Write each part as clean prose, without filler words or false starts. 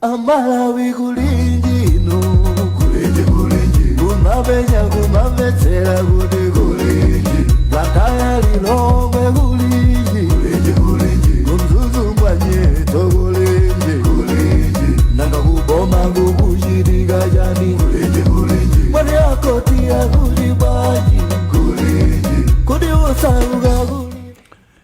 Amalawi kulinji inu, kulinji kulinji, kumapenya kumamvetsera kuti kulinji, Blantyre Lilongwe kulinji, kulinji kulinji, ku Mzuzu Mbwanyeto kulinji, kulinji, nanga kuboma kukuchitika chani, kulinji kulinji, mwani akoti akuli bwanji, kulinji, kuti usauka kulinji.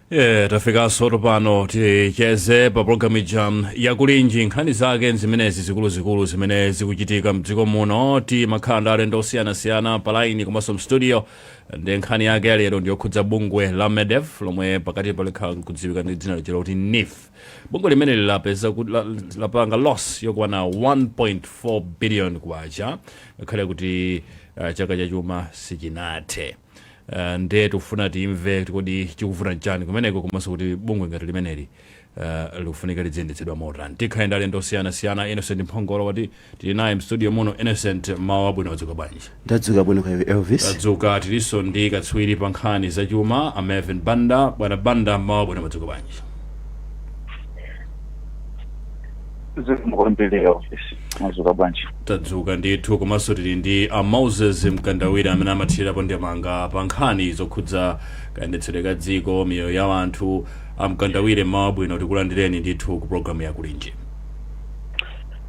Yeah, tafikanso pano ticheze pa programu ija yakulinji. Nkhani zake zimenezi zikuluzikulu zimene zikuchitika mdziko muno. Timakhala ndi alendo osiyanasiyana pa line komanso mstudio, ndi nkhani yake yalero ndiyokhudza bungwe la MEDEF lomwe pakati palikhala kudziwika ndi dzina lija loti NEEF. Bungwe limene lapeza lapanga loss yokwana 1.4 billion kwacha ngakhale kuti chaka chachuma sichinathe. Ndiye tikufuna timve kodi chikuvuta nchani kumeneko, komanso kuti bungwe ngati limeneli likufunika lidziyendetsedwa motani. Tikhale ndi alendo osiyanasiyana. Innocent Mphongolo wati tili naye mstudio muno. Innocent, mawu abwino, wadzuka bwanji? Ndadzuka bwino, kaya Elvis? Tadzuka. Tilinso ndi katswiri pa nkhani zachuma, a Banda. Bwana Banda, mawu abwino, wadzuka bwanji? Zikomo kwambiri Elvis, mwadzuka bwanji? Tadzuka ndithu. Komanso tili ndi a Moses Mkandawira amene amathirirapo ndemanga pa nkhani zokhudza kayendetsedwe ka dziko, miyoyo ya anthu. Amkandawire, mawu abwino, tikulandireni ndithu ku programu yakulinji.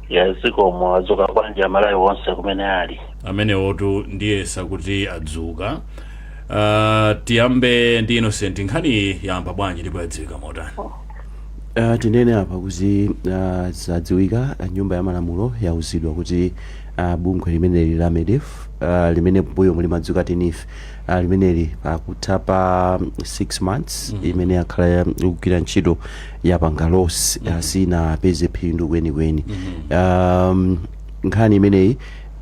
Ya, zikomo. Adzuka bwanji Amalawi onse kumene ali? Amenewotu ndiyesa kuti adzuka. Tiyambe ndi Innocent. Nkhani yamba bwanji ndipo yadziwika motani? Tinene apa kuti zadziwika, nyumba ya malamulo yauzidwa kuti bungwe limeneli la MEDEF, limene mbuyo mulimadziwika ti NEEF, limeneli pakutha pa 6 months imene yakhala ikugwira ntchito yapanga loss, sinapeze phindu kwenikweni. Nkhani imeneyi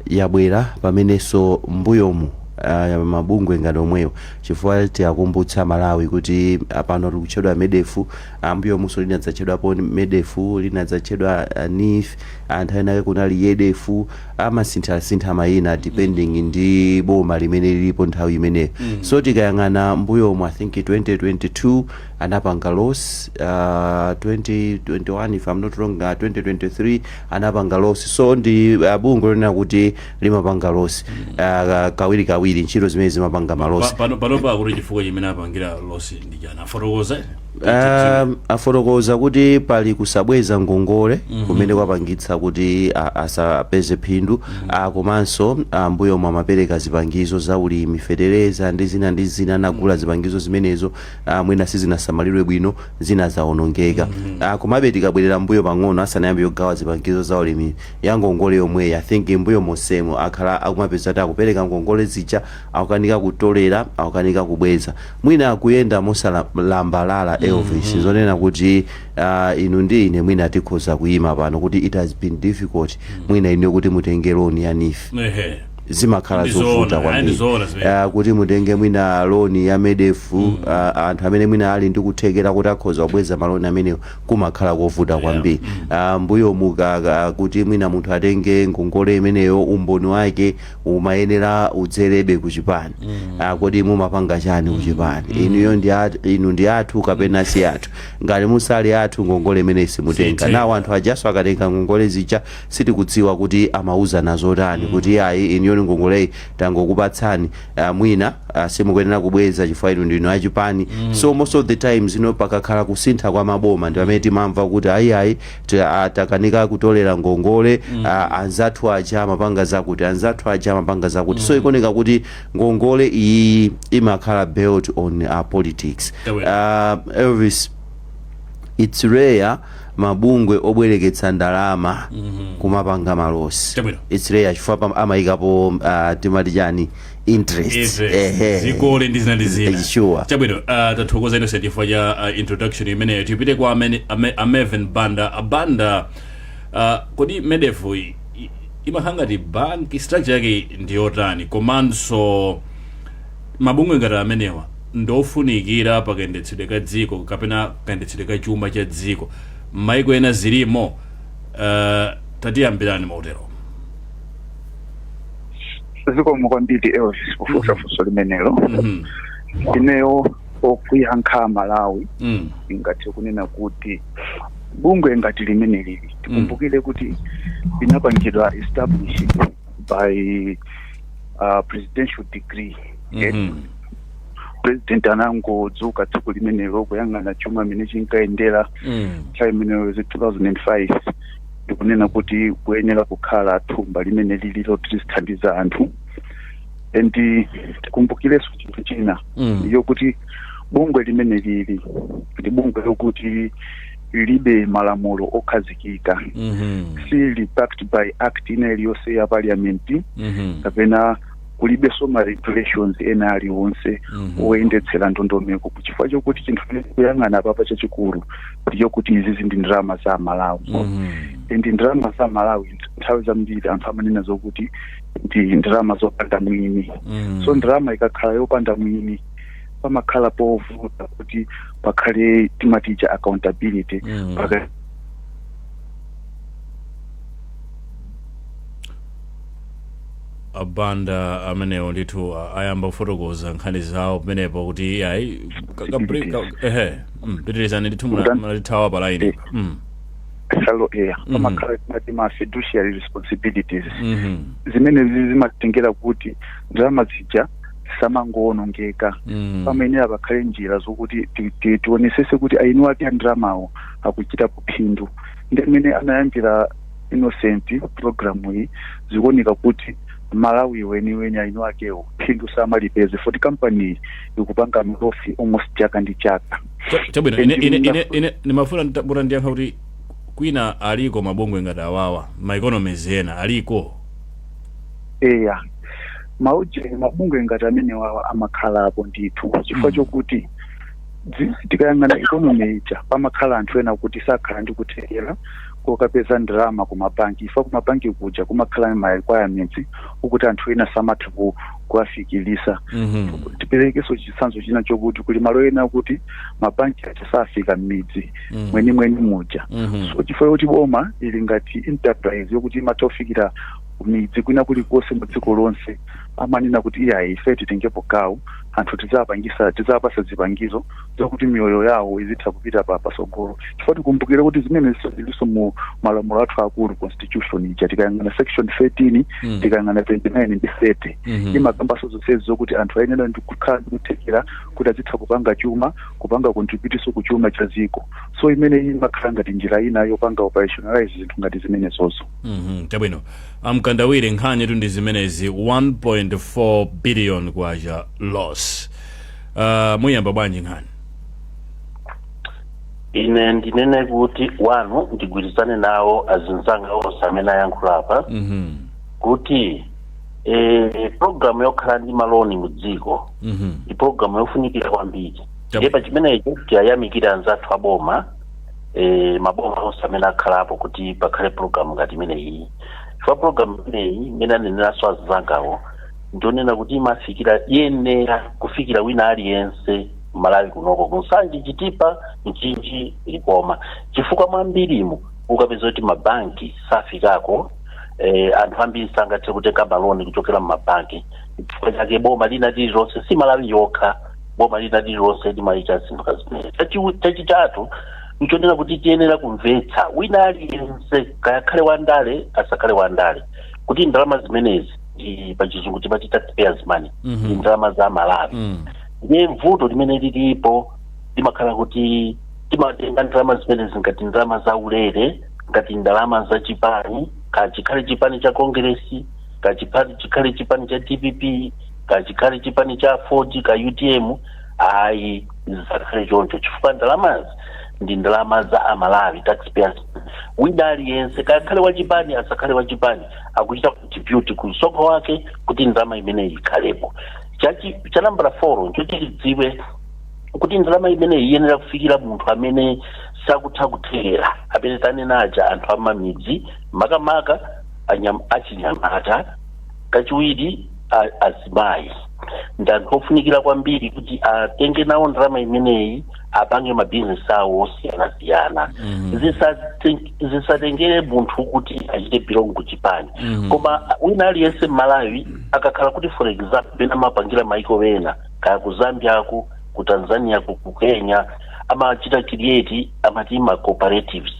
yabwera pamenenso mbuyomu mabungwe ngati omwewo, chifukwa tiyakumbutsa Malawi kuti pano tikutchedwa MEDEF, mbuyomunso linadzatchedwapo MEDEF, linadzatchedwa NEEF, anthu ena ake kunali YEDEF, amasinthasintha mayina depending ndi boma limene lilipo nthawi imeneyo. So tikayang'ana mbuyomu, I think 2022 anapanga loss, 2021 if I'm not wrong, 2023 anapanga loss. So ndi bungwe lonena kuti limapanga loss kawiri kawiri, ntchito zimene zimapanga ma loss. Pano pakuti chifukwa chimene apangira loss ndi chani, afotokoza? Afotokoza kuti pali kusabweza ngongole kumene kwapangitsa kuti asapeze phindu, komanso mbuyo mwa amapereka zipangizo za ulimi, fetereza ndi zina ndi zina, anagula zipangizo zimenezo, mwina sizinasamalidwe bwino, zina zawonongeka. Komabe tikabwerera mbuyo pang'ono, asanayambe kugawa zipangizo za ulimi ya ngongole yomweyi, I think mbuyo monsemo akhala akumapeza kuti akupereka ngongole zija, akukanika kutolera, akukanika kubweza, mwina akuyenda mosalambalala. Elvis, zonena kuti inu ndi ine mwina tikhoza kuyima pano kuti it has been difficult mwina ine kuti mutenge loan ya NEEF. Zimakhala zovuta kwambiri. Ndizoona zimene. Kuti mutenge mwina loan ya MEDEF, anthu amene mwina ali ndi kuthekera kuti akhoza kubweza maloni amenewo, kumakhala kovuta kwambiri. Mbuyo muka kuti mwina munthu atenge ngongole imeneyo, umboni wake umayenera udzerebe ku chipani. Kodi mumapanga chani ku chipani? Inuyo ndi inu ndi athu kapena si athu? Ngati musali athu, ngongole imeneyi simutenga. Sitenga. Nawo anthu ajaso akatenga ngongole zija, sitikudziwa kuti amauzana zotani kuti ayi, inuyo ngongoleyi tangokupatsani, mwina simukuyenera kubweza chifukwa inu ndinu achipani. So most of the times ino pakakhala kusintha kwa maboma ndi pamene timamva kuti ayi ayi, takanika kutolera ngongole, anzathu aja amapanga zakuti, anzathu aja amapanga zakuti. So ikuoneka kuti ngongole iyi imakhala built on politics. Elvis, it's rare mabungwe obwereketsa ndalama kumapanga ma loss. It's rare chifukwa amayikapo timati chani, interest. Interest, Ehe. zikole ndi zina ndi zina. Sure. Chabwino, tathokoza Innocent chifukwa cha introduction imeneyo. Tipite kwa Ameven Banda. Abanda, kodi MEDEF imakhala ngati bank, structure yake ndiyotani? Komanso mabungwe ngati amenewa ndofunikira pakayendetsedwe ka dziko kapena kayendetsedwe ka chuma cha dziko? M'maiko ena zilimo. Tatiyambirani motero. Zikomo kwambiri Elvis kufunsa funso limenelo. Ineyo okuyankha Malawi, ingathe kunena kuti Bungwe ngati limene lili, tikumbukire kuti linapangidwa established by presidential decree. President anangodzuka tsiku limenelo, kuyang'ana chuma mene chinkayendera nthawi imeneyo, 2005, ndikunena kuti kuyenera kukhala thumba limene lili loti lizithandiza anthu. And tikumbukirenso chinthu china, yokuti bungwe limene lili ndi bungwe lokuti lilibe malamulo okhazikika, sili backed by act ina iliyonse ya parliament, kapena kulibenso ma regulations ena aliwonse oyendetsera ndondomeko, chifukwa chokuti chinthu chimene kuyang'ana papa chachikulu ndichokuti izizi ndi ndalama za Malawi. And ndalama za Malawi, nthawi zambiri anthu amanena zokuti ndi ndalama zopanda mwini. So ndalama ikakhala yopanda mwini, pamakhala povuta kuti pakhale timatija accountability. Abanda amenewo ndithu ayamba kufotokoza nkhani zawo pamenepo kuti ayi ehe, pitirizani ndithu. Munatithawa pa line. Hello, yeah. Pamakhala timati ma fiduciary responsibilities. Zimene zimatengera kuti ndalama zija zisamangowonongeka. Pamayenera pakhale njira zokuti tionesese kuti eni ake a ndalamawo akuchita phindu. Ndi mmene anayambira Innocent program iyi, zikuoneka kuti Malawi weniweni eni akewo phindu samalipeze, foti kampani ikupanga ma loss almost chaka ndi chaka. Chabwino, ine ndimafuna mutandiyankha kuti kwina aliko mabungwe ngati awawa, ma economies ena aliko? Eya, mauje mabungwe ngati amene wawa amakhalapo ndithu, chifukwa chokuti tikayang'ana economy ija, pamakhala anthu ena kuti sakhala ndi kuthekera kokapeza ndalama ku mabanki, ifa ku mabanki kuja kumakhala ma requirements ukuti anthu ena samatha kuwafikirisa. Tiperekenso chitsanzo china chokuti kuli malo ena kuti mabanki aja safika m'midzi mwenimweni muja. So chifukwa choti boma ili ngati enterprise yokuti imatha kufikira kumidzi kwina kulikonse mu dziko lonse, amanena kuti iyayi, ife titengepo gawo, anthu tidzapangisa, tidzapasa zipangizo zokuti miyoyo yawo izitha kupita pa pasogolo, chifukwa tikumbukire kuti zimene zilinso mu malamulo athu akulu, constitution ija, tikayang'ana section 13, tikayang'ana 29 ndi 30, imakambaso zonsezi zokuti anthu ayenera ndi kukhala ndi kuthekera kuti azitha kupanga chuma, kupanga contribute ku chuma cha dziko. So imene imakhala ngati njira ina yopanga operationalize zinthu ngati zimenezozo. Chabwino, amkandawire, nkhani tu ndi zimenezi, 1.4 billion kwacha loss. Muyamba bwanji nkhani? Ine ndinene kuti wanu ndigwirizane nawo azinzanga onse amene ayankhula apa, kuti programu yokhala ndi maloni mu dziko ndi programu yofunikira kwambiri. Ndiye pa chimenecho tiyayamikira anzathu aboma, maboma onse amene akhalapo, kuti pakhale programu ngati imeneyi, chifukwa programu imeneyi, imene aneneranso azinzangawo, ndionena kuti imafikira, iyenera kufikira wina aliyense Malawi kunoko, kuNsanje, Chitipa, Mchinji, Likoma, chifukwa mwambirimu ukapeza kuti mabanki safikako, anthu ambiri sangathe kutenga maloni kuchokera mmabanki. Chifukwa chake boma lina lililonse, si Malawi yokha, boma lina lililonse limayika zinthu kazimene. Chachitatu nchonena kuti tiyenera kumvetsa wina aliyense, kayakhale wandale asakhale wandale, kuti ndalama zimenezi ndi pachizungu timati taxpayers money, ndi ndalama za Malawi. Ndiye vuto limene lilipo limakhala kuti timatenga ndalama zimenezi ngati ndalama za ulere, ngati ndalama za chipani, ka chikhale chipani cha Kongeresi, ka chikhale chipani cha DPP, ka chikhale chipani cha Ford, ka UTM. Ayi, zisakhale choncho, chifukwa ndalamazi ndi ndalama za Amalawi, taxpayers. Wina aliyense, kakhale wachipani asakhale wachipani, akuchita contribute ku msonkho wake kuti ndalama imeneyi ikhalepo. Cha nambala 4 nchochitidziwe kuti ndalama imeneyi iyenera kufikira munthu amene sakutha kuthekera, amene tanenaja, anthu amamidzi, makamaka achinyamata, kachiwiri azimayi, ndi anthu ofunikira kwambiri kuti atenge nawo ndalama imeneyi, apange mabizinesi awo osiyanasiyana. Zisatengere munthu kuti achite belong ku chipani, koma wina aliyense Mmalawi akakhala kuti, for example, pena amapangira maiko ena, kaya ku Zambia, ku Tanzania, ku Kenya, Amachita create amati ma cooperatives,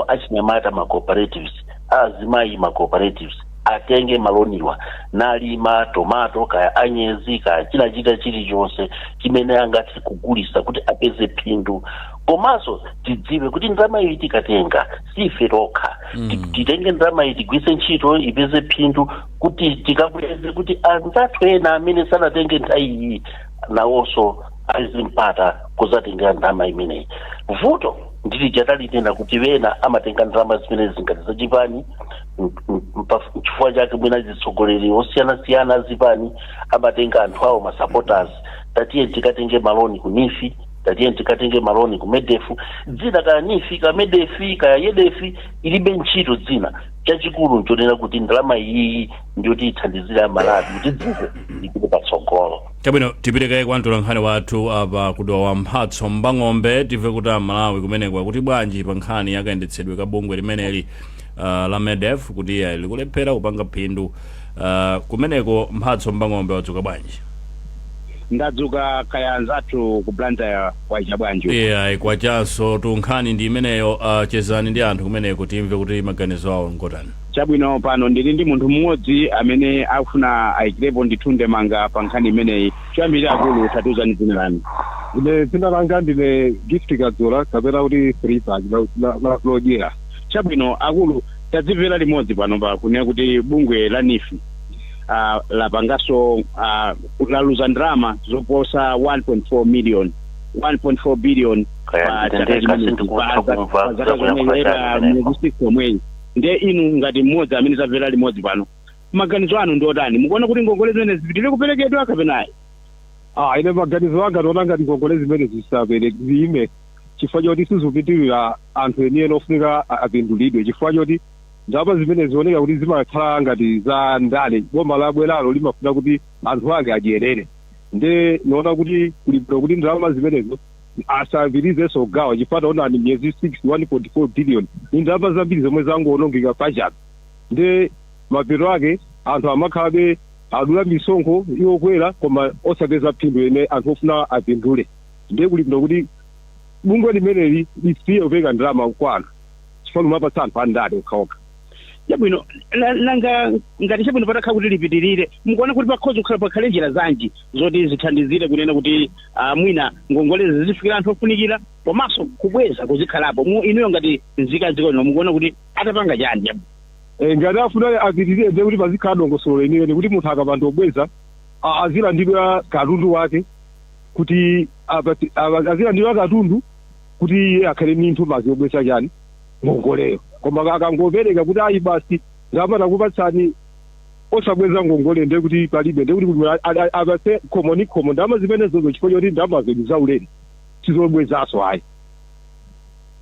achinyamata ma cooperatives, azimayi ma cooperatives, atenge maloniwa nalima tomato, kaya anyezi, kaya chinachita chilichonse chimene angathe kugulisa kuti apeze phindu. Komanso tidziwe kuti ndalama iyi tikatenga sife tokha. Titenge ndalama iyi, tigwise ntchito, ipeze phindu kuti tikabweze, kuti anzathu ena amene sanatenge nthawi iyi nawonso azimpata kuzatengera ndalama imeneyi. Vuto ndili chatalinena kuti wena amatenga ndalama zimene zingati zachipani. Chifukwa chake mwina zitsogoleri osiyanasiyana azipani amatenga anthu awo, ma supporters: "Tatiye tikatenge maloni ku NEEF, tatiye tikatenge maloni ku MEDEF." Dzina kaya NEEF, ka MEDEF, kaya YEDEF, ilibe ntchito dzina. Chachikulu nchonena kuti ndalama iyi ndiyoti ithandizire Amalawi kuti dziko lipite patsogolo. Chabwino, tipitekaye kwa mtolankhani wathu apa kudowa, Mphatso Mbang'ombe, timve kuti Amalawi kumeneko kuti bwanji pa nkhani yakayendetsedwe ka bungwe limeneli la MEDEF, kuti iye likulephera kupanga phindu kumeneko. Mphatso Mbang'ombe, wadzuka bwanji? Ndadzuka, kaya anzathu ku Blantyre kwacha bwanji? Iya, kwachanso tu. Nkhani ndi imeneyo, chezani ndi anthu kumeneko, timve kuti maganizo awo ngotani. Chabwino, pano ndili ndi munthu mmodzi amene akufuna ayikirepo ndithu ndemanga pa nkhani imeneyi. Choyambirira, akulu, tatiuzani dzina lanu. Ine dzina langa ndine Gift Kadzola, kapena kuti Freepad lodyera. Chabwino, akulu, tadzimvera limodzi pano pa kunena kuti bungwe la NEEF lapanganso laluza ndalama zoposa 1.4 million, 1.4 billion Kaya pa chaka nditendeka chimenechi, sindikutha kumva pa zaka zomwe zakuyankhula era chanu miyezi 6 yomweyi. Ndiye inu ngati mmodzi amene tamvera limodzi pano, maganizo anu ndi otani? Mukuona kuti ngongole zimene zipitirire kuperekedwa kapena ayi? Ah, ine maganizo anga tiona ngati ngongole zimene zisapere ziyime, chifukwa choti sizipitirira anthu enieni ofunika apindulidwe, chifukwa choti ndalama zimene zioneka kuti zimakhala ngati za ndale. Boma labweralo limafuna kuti anthu ake adyerere. Nde niona kuti kulibwino kuti ndalama zimenezo asapitirizenso kugawa, chifukwa taonani, miyezi 6, 1.4 billion ni ndalama zambiri zomwe zangoonongeka pachabe. Nde mapeto ake anthu amakhalabe adula misonkho yokwera koma osapeza phindu ene anthu ofuna apindule. Ndiye kulibwino kuti bungwe limeneli lisiye kupereka ndalama kwa anthu, chifukwa limapatsa anthu andale okhaokha. Chabwino, nanga ngati chabwino patakhala kuti lipitirire, mukuona kuti pakhoza kukhala pakhale njira zanji zoti zithandizire kunena kuti mwina ngongolezi zizifikira anthu ofunikira komanso kubweza kuzikhalapo? Mu inuyo ngati nzika dziko lino, mukuona kuti atapanga chani? Chabwino. Ngati afuna apitirire, ndiye kuti pazikhala dongosolo lenileni kuti munthu akapanda kubweza azilandidwa katundu wake, kuti azilandidwa katundu kuti iye akhale ndi nthumazi yobweza chani, ngongoleyo. Koma akangopereka kuti ayi basi, ndalama takupatsani, osabweza ngongole, ndiye kuti palibe. Ndiye kuti apatse khomo ni khomo ndalama zimenezozo, chifukwa choti ndalamazo ndi zaulere, sizobwezaso ayi.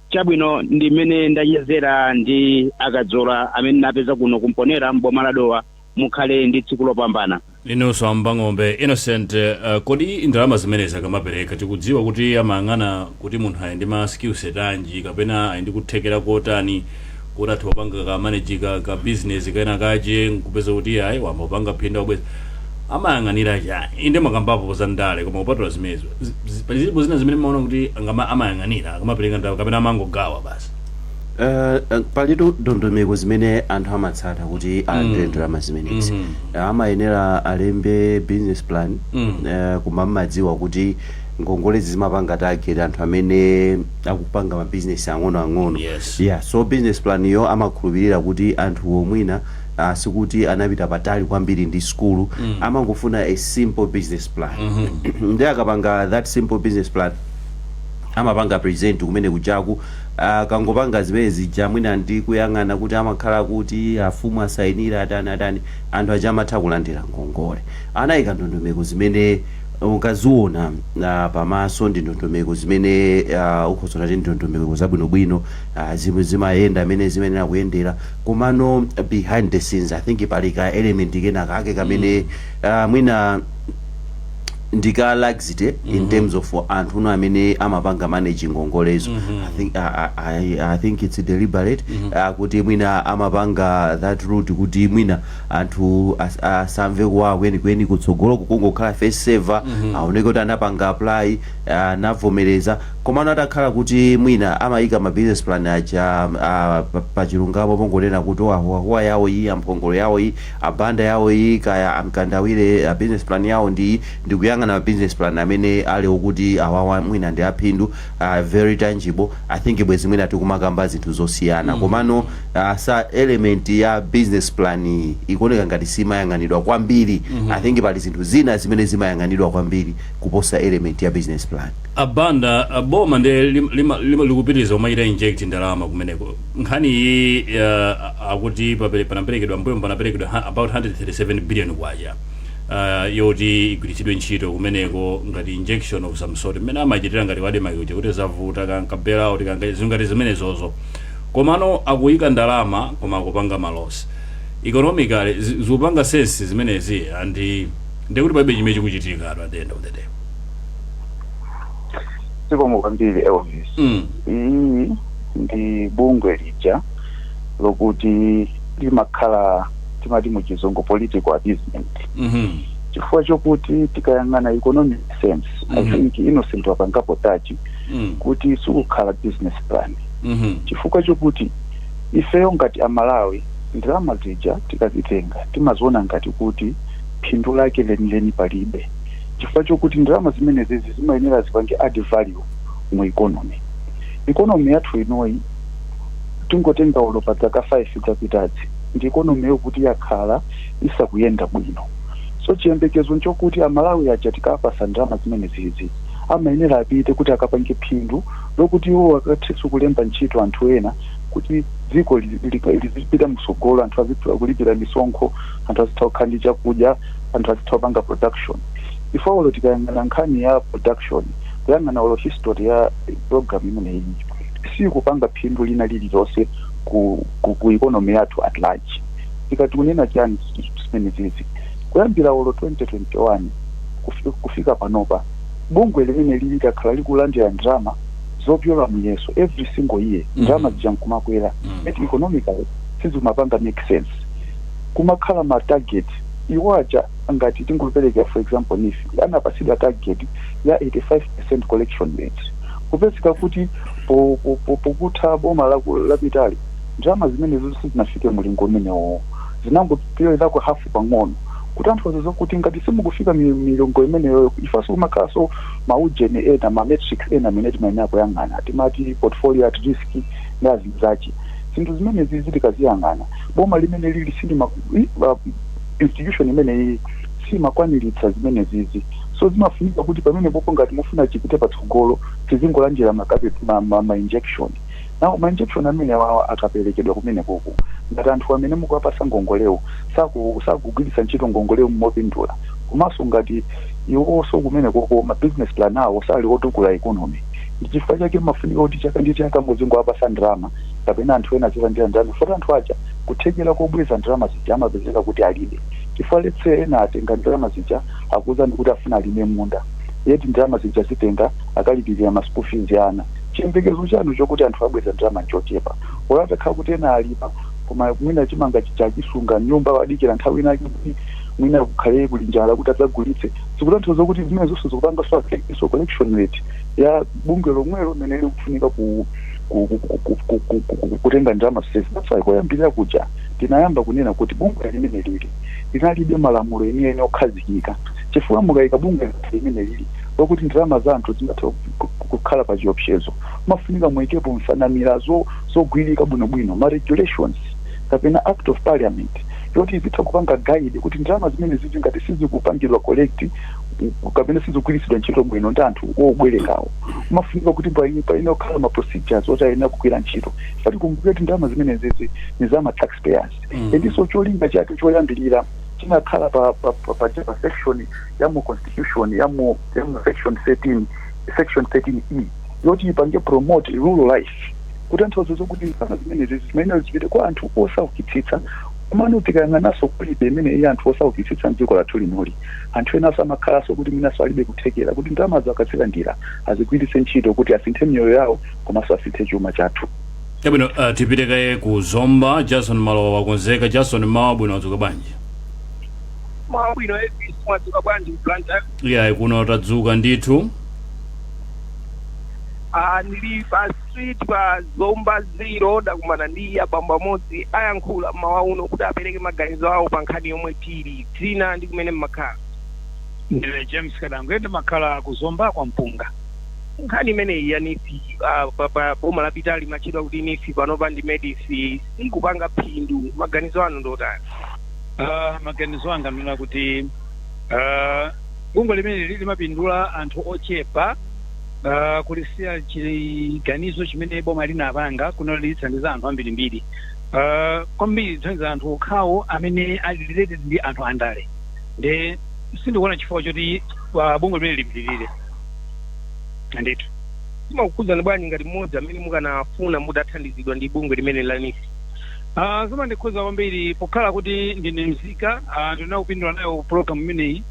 Chabwino, ndi mmene ndachezera ndi Akadzola amene napeza kuno kumponera mboma la Dowa. Mukhale ndi tsiku lopambana. Inunso, Ambang'ombe. Innocent, kodi ndalama zimenezi akamapereka, tikudziwa kuti amayang'ana kuti munthu ali ndi ma skill set anji kapena ali ndi kuthekera kotani kuti atha kupanga ka manage ka business kena kache nkupeza kuti ayi, wamba kupanga phindu, wabweza? Amayang'anira chani? Inde, makambapo za ndale, koma kupatula zimenezo, pali zilipo zina zimene maona kuti amayang'anira akamapereka ndalama kapena amangogawa basi? Palitu ndondomeko zimene anthu amatsata kuti alandire ndalama zimenezi. Amayenera alembe business plan. Koma mmadziwa kuti ngongolezi zimapanga target anthu amene akupanga mabizinesi ang'onoang'ono. Yeah, so business plan yo amakhulupirira kuti anthu omwina sikuti anapita patali kwambiri ndi skulu, amangofuna a simple business plan. Ndi akapanga that simple business plan, amapanga present kumene kujaku. Akangopanga zimene zija, mwina ndi kuyang'ana kuti amakhala kuti afumu asayinira, atani atani, anthu aja amatha kulandira ngongole. Anayika ndondomeko zimene ukaziona pamaso ndi ndondomeko zimene ukhoza kuti ndondomeko zabwinobwino, zimwe zimayenda amene zimayenera kuyendera. Komano behind the scenes, I think pali ka element kena kake kamene mwina ndika laxity in terms of anthu uno amene amapanga manage ngongolezo. I think it's deliberate, kuti mwina amapanga that route kuti mwina anthu asamve kuwawa kwenikweni kutsogolo, kungokhala face saver, aoneke kuti anapanga apply, anavomereza. Komano atakhala kuti mwina amayika ma business plan aja pachilungamo, pongonena kuti ahuahuwa yawo iyi, amphongolo yawo iyi, abanda yawo iyi, kaya amkandawire, business plan yawo ndi ndikuyang'ana ma business plan amene ali okuti awawa mwina ndi aphindu, very tangible, I think bwezi mwina tikumakamba zinthu zosiyana. Komano sa element ya business plan ikuoneka ngati simayang'anidwa kwambiri. I think pali zinthu zina zimene zimayang'anidwa kwambiri kuposa element ya business plan. Abanda, boma ndi likupitiriza kumachita inject ndalama kumeneko. Nkhani iyi akuti panaperekedwa mbuyo, panaperekedwa about 137 billion kwacha yoti igwiritsidwe ntchito kumeneko ngati injection of some sort, mmene amachitira ngati ADMARC kuja kuti zavuta kanka bailout kanka zingati zimenezozo. Komano akuyika ndalama koma akupanga ma loss. Economically zikupanga sense zimenezi? And ndikuti palibe chimene chikuchitika at the end of the day. Zikomo kwambiri, Elvis. Iyi ndi bungwe lija lokuti limakhala, timati muchizungu, political appeasement, chifukwa chokuti tikayang'ana economic sense, I think Innocent wapangapo touch kuti sikukhala business plan, chifukwa chokuti ifeyo ngati Amalawi ndalama zija tikazitenga timaziona ngati kuti phindu lake lenileni palibe, chifukwa chokuti ndalama zimenezi zimayenera zipange add value mu economy. Economy yathu inoyi, tingotenga ulo pa zaka 5 zapitazi, ndi economy yokuti yakhala isakuyenda bwino. So chiyembekezo nchokuti Amalawi aja tikapasa ndalama zimene zizi amayenera apite kuti akapange phindu lokuti iwo akathenso kulemba ntchito anthu ena, kuti dziko lizipita msogolo, anthu azitha kulipira misonkho, anthu azitha kukhala ndi chakudya, anthu azitha kupanga production. Ifo tikayang'ana nkhani ya production, kuyang'ana ulo history ya program imeneyi, sikupanga phindu lina lililonse ku economy yathu at large. Tikati kunena chani zimene zizi, kuyambira ulo 2021 kufika panopa, bungwe limene lili lakhala likulandira ndalama zopyola muyeso every single year. Ndalama zija nkumakwera, yet economically sizimapanga make sense. Kumakhala ma target iwo aja, ngati tingopereka for example NEEF, anapasidwa target ya 85% collection rate, kupezeka kuti pokutha boma lapitali ndalama zimene sizinafike mulingo umenewo, zinangopyolerako hafu pang'ono, kutanthauza zokuti ngati simukufika milingo imeneyo, ifanso kumakhalanso maujeni ena, ma metrics ena amene timayenera kuyang'ana, timati portfolio at risk ndi azinzachi. Zinthu zimenezi zitikaziyang'ana, boma limene lili silima institution imeneyi simakwaniritsa zimene zizi. So zimafunika kuti pamene popo ngati mufuna chipite patsogolo, tizingolandira ma injection. Now ma injection amene awawa akaperekedwa kumene koko, ngati anthu amene mukuwapasa ngongolewo sakugwiritsa ntchito ngongolewo mopindula, komanso ngati iwonso kumene koko ma business plan awo sali otukula economy, ndi chifukwa chake mafunika kuti chaka ndi chaka muzingowapasa ndalama kapena anthu ena azilandira ndalama, foti anthu aja kuthekera kobweza ndalama zija amapezeka kuti alibe. Chifukwa let's say ena atenga ndalama zija, akuwuzani kuti afuna alime munda, yet ndalama zija zitenga akalipirira ma school fees ana. Chiyembekezo chanu chokuti anthu abweza ndalama nchochepa. Olo kuti ena alipa, koma mwina chimanga chichachisunga nyumba, wadikira nthawi inake kuti mwina kukhale kuli njala kuti adzagulitse. Zikutanthauza kuti zimene zonse zikupanga so affect so collection rate ya bungwe lomwelo limene likufunika kutenga ndalama zonsezi. That's why koyambirira kuja tinayamba kunena kuti bungwe limene lili linalibe malamulo enieni okhazikika, chifukwa mukayika bungwe limene lili lokuti ndalama za anthu zimatha kukhala pa chiopsezo, mafunika muyikepo nsanamira zogwirika bwinobwino, ma regulations kapena act of parliament yoti izitha kupanga guide kuti ndalama zimene zizi ngati sizikupangidwa collect kapena sizikugwiritsidwa ntchito bwino ndi anthu obwerekawo, mafunika kuti paine kukhala ma procedures oti ayenera kugwira ntchito. Fati kumbukira kuti ndalama zimene zizi ni za ma taxpayers. Endiso cholinga chake choyambirira chinakhala pa section ya mu constitution, ya mu section 13, section 13E, yoti ipange promote rural life, kutanthauza zokuti ndalama zimenezi zimayenera zipite kwa anthu osaukitsitsa. Komano tikayang'ananso kulibe imene iye anthu osaukitsitsa mdziko lathu linoli, anthu enanso amakhalanso kuti mwinanso alibe kuthekera kuti ndalamazo akazilandira azigwiritse ntchito kuti asinthe miyoyo yawo komanso asinthe chuma chathu. Chabwino, tipite kaye ku Zomba. Jason Malowa wakonzeka. Jason, mawa bwino, wadzuka bwanji? Mwabwino, Elvis, mwadzuka bwanji Blantyre? Yeah, kuno tadzuka ndithu. Ndili pa street pa Zomba Zero, ndakumana ndi abambo amodzi, ayankhula mmawa uno kuti apereke maganizo awo pa nkhani yomwe tili. Dzina ndi kumene mmakhala? Ndine James Kadangwe, ndimakhala kuzomba kwa Mpunga. Nkhani imeneyi ya NEEF, pa boma lapitali limatchedwa kuti NEEF, panopa ndi MEDEF, sikupanga phindu, maganizo anu ndotani? Maganizo anga ndina kuti bungwe limene limapindula anthu ochepa, kulisiya chiganizo chimene boma linapanga kuno lithandiza anthu ambirimbiri, kwambiri lithandiza anthu okhawo amene ali related ndi anthu andale. Nde sindikuona chifukwa choti bungwe limene lipitirire ndithu. Zimakukhudzani bwanji ngati mmodzi amene mukanafuna mudathandizidwa ndi bungwe limene la NEEF? Zimandikhudza kwambiri pokhala kuti ndine mzika, ndina kupindula nayo program imeneyi.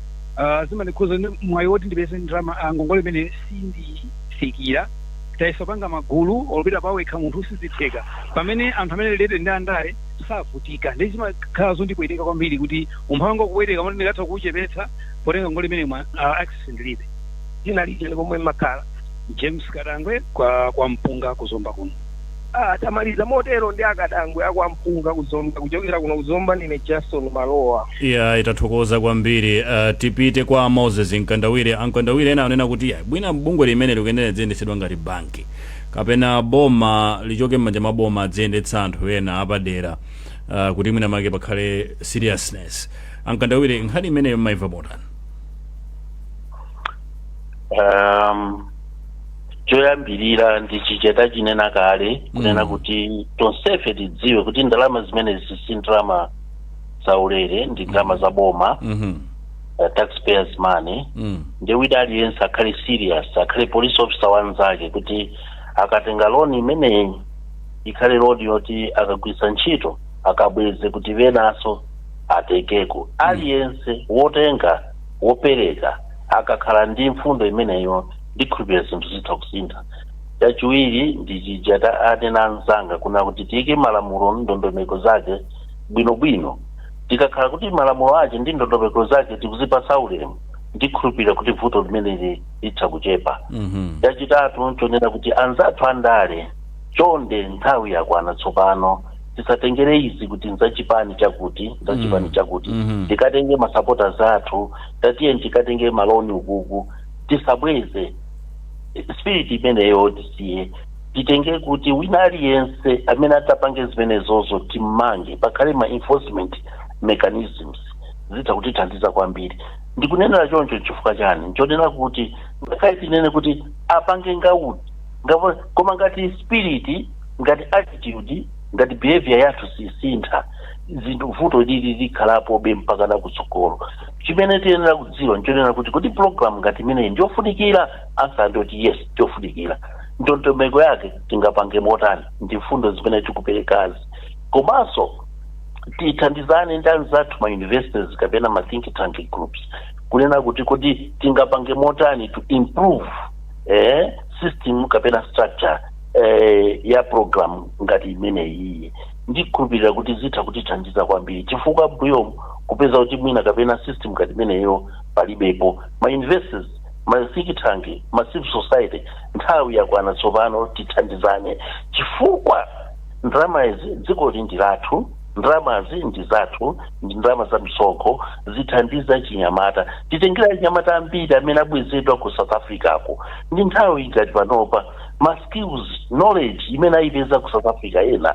Zimandikhudza ndi mwayi woti ndipeze ndalama, ngongole imene sindifikira. Tayesa panga magulu olupita pawekha munthu, sizitheka, pamene anthu amene related ndi andale savutika. Ndi zimakhala zondipweteka kwambiri kuti umphawi wanga kuweteka moti ndikatha kuwuchepetsa potenga ngongole imene mwa access ndilibe. Dzina lija ndi komwe mmakhala? James Kadangwe kwa Mpunga, kuzomba kuno. Tamaliza motero ndi Akadangwe akwa Mpunga kuzomba. Kuchokera kuno kuzomba, ndine Jason Malowa. Iya, itathokoza kwambiri. Tipite kwa Moses Mkandawire. Amkandawire, ena anena kuti ya, bwina bungwe limene likuyenera liziyendetsedwa ngati banki kapena boma lichoke m'manja mwa boma, adziyendetsa anthu ena apadera, kuti mwina make pakhale seriousness. Amkandawire, nkhani imeneyo mmaimva motani? Choyambirira ndi chicheta chinena kale kunena kuti tonsefe tidziwe kuti ndalama zimenezi si ndalama zaulere, ndi ndalama za boma, taxpayers money. Ndi wina aliyense akhale serious, akhale police officer wanzake, kuti akatenga loan imeneyi ikhale loan yoti akagwiritsa ntchito akabweze, kuti venanso atekeko. Aliyense wotenga, wopereka, akakhala ndi mfundo imeneyo, ndikhulupirira zinthu zitha kusintha. Chachiwiri ndi chija anena anzanga kuna kuti tiyike malamulo, ndondomeko zake bwinobwino. Tikakhala kuti malamulo ake ndi ndondomeko zake tikuzipasa ulemu, ndikhulupirira kuti vuto limeneli litha kuchepa. Chachitatu nchonena kuti anzathu andale, chonde, nthawi yakwana tsopano, tisatengere izi kuti nzachipani chakuti, nzachipani chakuti. Tikatenge masupporters athu, tatiye tikatenge maloni ukuku, tisabweze. Spirit imeneyo tisiye, titenge kuti wina aliyense amene atapange zimenezozo timmange, pakhale ma enforcement mechanisms, zitha kutithandiza kwambiri. Ndikunenera choncho chifukwa chani? Nchonena kuti ngakhale tinene kuti apange ngauti ngapo, koma ngati spirit, ngati attitude, ngati behavior yathu sisintha zinthu, vuto lili likhalapobe mpaka na kutsogolo. Chimene tiyenera kudziwa nchonena kuti program ngati imeneyi ndiyofunikira? Answer ndoti yes, ndiyofunikira. Ndondomeko yake tingapange motani? Ndi mfundo zimene tikuperekazi. Komanso tithandizane ndi anzathu ma universities kapena ma think tank groups kunena kuti tingapange motani to improve system kapena structure ya program ngati imeneyi. Ndikhulupirira kuti zitha kutithandiza kwambiri, chifukwa mbuyomu kupeza kuti mwina kapena system ngati imeneyo palibepo. Ma universities, ma think tank, ma civil society, nthawi yakwana tsopano tithandizane, chifukwa ndalama izi, dziko ndi lathu, ndalamazi ndi zathu, ndi ndalama za msonkho, zithandiza chinyamata. Titengera chinyamata ambiri amene abwezedwa ku South Africa ako. Ndi nthawi ngati panopa, ma skills, knowledge imene ayipeza ku South Africa, ena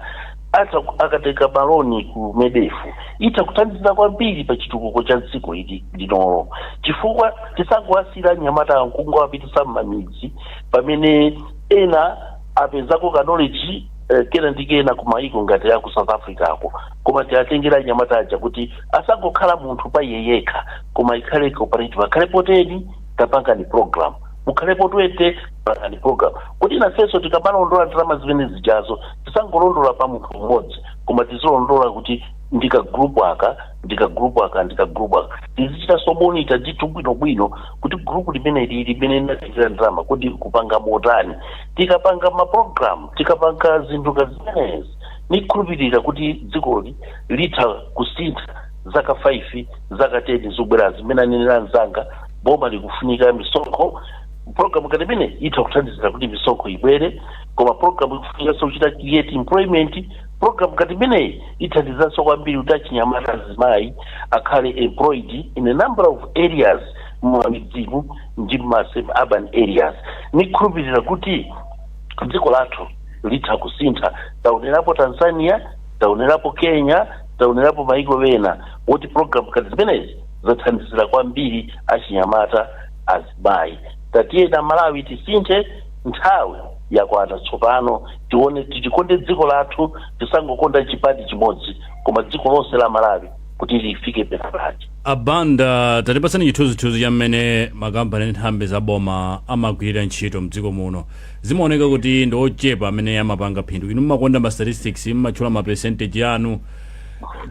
ata akatenga maloni ku MEDEF, itha kuthandiza kwambiri pa chitukuko cha dziko ili linolo, chifukwa tisangowasira anyamata nkungowapitisa m'mamidzi pamene ena apezako ka knowledge kena ndi kena ku maiko ngati ya ku South Africa ako. Koma tiatengera anyamata aja kuti asangokhala munthu pa iye yekha, koma ikhale cooperative, akhalepo 10, tapangani program, mukhalepo 20, pangani program, kuti nafenso tikamalondola ndalama zimene zijazo tisangolondola pa munthu mmodzi, koma tizilondola kuti ndika group aka, ndika group aka, ndika group aka. Tizichitanso monitor ndithu bwinobwino kuti group limene lili limene linatengera ndalama kuti kupanga motani. Tikapanga maprogram, tikapanga zinthu nga zimenezi, nikhulupirira kuti dzikoli litha kusintha zaka 5, zaka 10 zobwera. Zimene anenera anzanga, boma likufunika misonkho. Program ngati imene itha kuthandizira kuti misonkho ibwere, koma program ikufunikanso kuchita create employment. Program ngati imeneyi ithandizanso kwambiri kuti achinyamata, azimayi akhale employed in a number of areas mumamidzimu ndi mma urban areas. Nikhulupirira kuti dziko lathu litha kusintha. Taonerapo Tanzania, taonerapo Kenya, taonerapo maiko ena woti program ngati zimenezi zathandizira kwambiri achinyamata, azimayi. Tatiyena Malawi tisinthe, nthawi yakwana tsopano. Tione, tichikonde dziko lathu, tisangokonda chipani chimodzi, koma dziko lonse la Malawi kuti lifike penapake. Abanda, tatipasani chithunzithunzi cha mmene makampani ndi nthambi za boma amagwirira ntchito mdziko muno. Zimaoneka kuti ndi ochepa amene amapanga phindu. Inu mmakonda ma statistics, mmatchula ma percentage anu.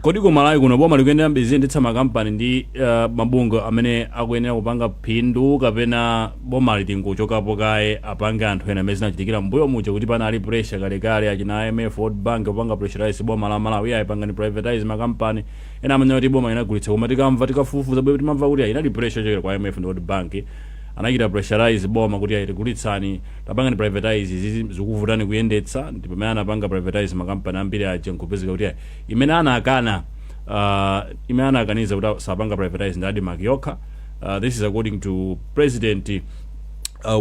Kodi ku Malawi kuno boma likuyenera liziyendetsa makampani ndi mabungwe amene akuyenera kupanga phindu, kapena boma litingochokapo kaye, apange anthu ena, amene zinachitikira mbuyo muja kuti panali pressure kalekale, achina IMF, World Bank kupanga pressurize boma la Malawi, ayi, pangani privatize makampani ena? Amene kuti boma inagulitsa, koma tikamva, tikafufuza bwe, timamva kuti ayi, inali pressure yochokera kwa IMF ndi World Bank, anachita pressurize boma kuti ayi, tigulitsani, tapangani privatize izi, zikuvutani kuyendetsa. Ndi pamene anapanga privatize makampani ambiri aja, nkupezeka kuti ayi, imene anakana, imene anakaniza kuti sapanga privatize ndi ADMARC yokha. This is according to President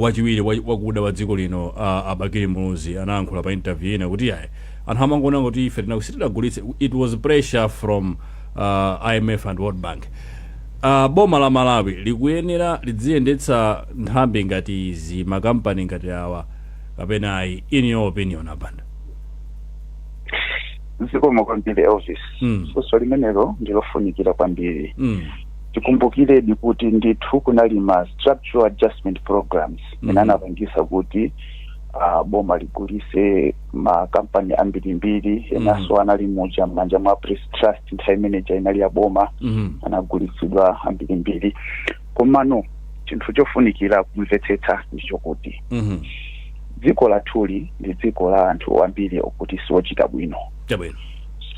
wachiwiri wakuda wa dziko lino, Abakili Muluzi, anayankhula pa interview ina kuti ayi, anthu amangoona kuti ife sitidagulitse, it was pressure from IMF and World Bank. Boma la Malawi likuyenera lidziyendetsa nthambi ngati izi, makampani ngati awa, kapena ayi, in your opinion, Abanda? Zikomo kwambiri, Elvis. Funso limenelo ndilofunikira kwambiri. Tikumbukiredi kuti ndithu kunali ma structural adjustment programs ene anapangisa kuti boma ligulise makampani ambirimbiri. Enanso anali muja m'manja mwa Press Trust, nthawi imeneja inali ya boma. Anagulitsidwa ambirimbiri, komano chinthu chofunikira kumvetsetsa ndichokuti dziko lathuli ndi dziko la anthu ambiri okuti siwochita bwino.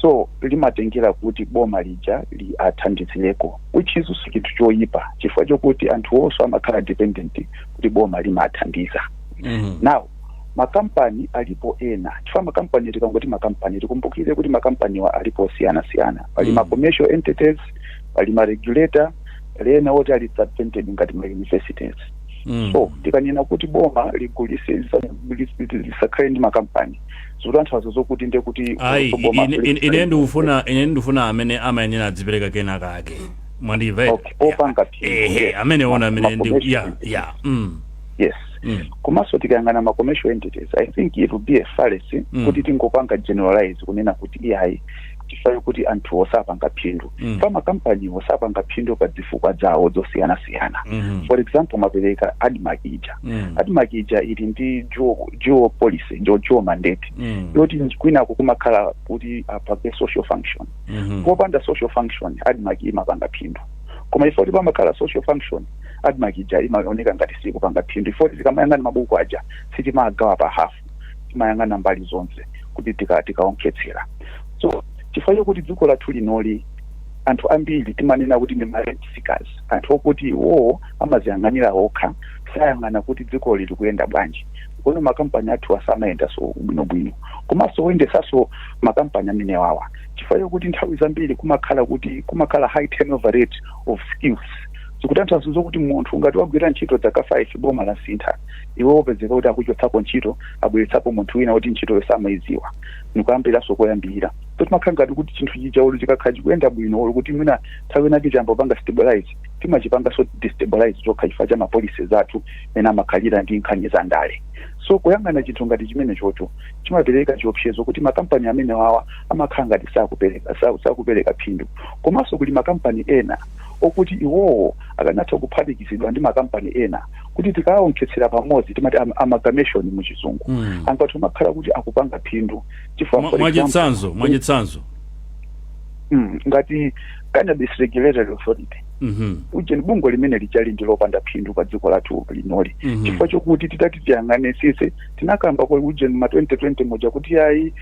So limatengera kuti boma lija li athandizireko, which is si chinthu choyipa, chifukwa chokuti anthu onso amakhala dependent kuti boma limathandiza. Now makampani alipo ena, chifukwa makampani, tikangoti makampani, tikumbukire kuti makampaniwa alipo osiyanasiyana. Pali ma commercial entities, pali ma regulator, pali ena oti ali subvented ngati ma universities. So tikanena kuti boma ligulise, lisakhale ndi makampani, zikutanthauza zokuti ndiye kuti Ayi, boma ine ndifuna amene amayenera adzipereka kena kake, mwandimva? Okay, opanga phindu. Ehe. Yes. Amene ona amene ndi Ma-commercial entities. Yes. Komanso tikayang'ana ma commercial entities, I think it will be a fallacy kuti tingopanga generalize kunena kuti iyayi, chifukwa kuti anthu osapanga phindu. Pa makampani osapanga phindu pa zifukwa zawo zosiyanasiyana. For example, mapereka ADMARC ija. ADMARC ija ili ndi dual policy, dual mandate, yoti kwinako kumakhala kuti apange social function. Popanda social function, ADMARC imapanga phindu, koma ifoti pamakhala social function, ADMARC ija imaoneka ngati sikupanga phindu. Ifoti tikamayang'ana mabuku aja, sitimagawa pa hafu, timayang'ana mbali zonse kuti tikaonkhetsera. So chifukwa chokuti dziko lathu linoli anthu ambiri timanena kuti ndi ma rent seekers, anthu okuti iwowo amaziyang'anira okha, sayang'ana kuti dziko lili kuyenda bwanji. Kono makampani athu asamayenda so bwinobwino, komanso oyendesaso makampani amene wawa, chifukwa chokuti nthawi zambiri kumakhala kuti kumakhala high turnover rate of skills, zikutanthauza zokuti munthu ngati wagwira ntchito zaka 5, boma lasintha, iwe wopezeka kuti akuchotsapo ntchito, abweretsapo munthu wina kuti ntchito yosamayiziwa, nikuyambiranso koyambirira. So timakhala ngati kuti chinthu chija olo chikakhala chikuyenda bwino, olo kuti mwina nthawi inake chambopanga stabilize, timachipanganso destabilize chokha chifukwa cha ma policies athu ena amakhalira ndi nkhani za ndale. So kuyang'ana chinthu ngati chimene chocho chimapereka chiopsezo kuti makampani amene wawa amakhala ngati sakupereka phindu. Komanso kuli makampani ena okuti iwowo akanatha kuphatikizidwa ndi makampani ena kuti tikaonkhetsera pamodzi, timati amalgamation muchizungu, angathu makhala kuti akupanga phindu chifukwa for example, Mwachitsanzo? Ngati Cannabis Regulatory Authority. Ujeni, bungwe limene lijali ndi lopanda phindu pa dziko lathu linoli, chifukwa chokuti titati tiyang'ane sise tinakamba kwa ujeni ma 2020 moja kuti ayi,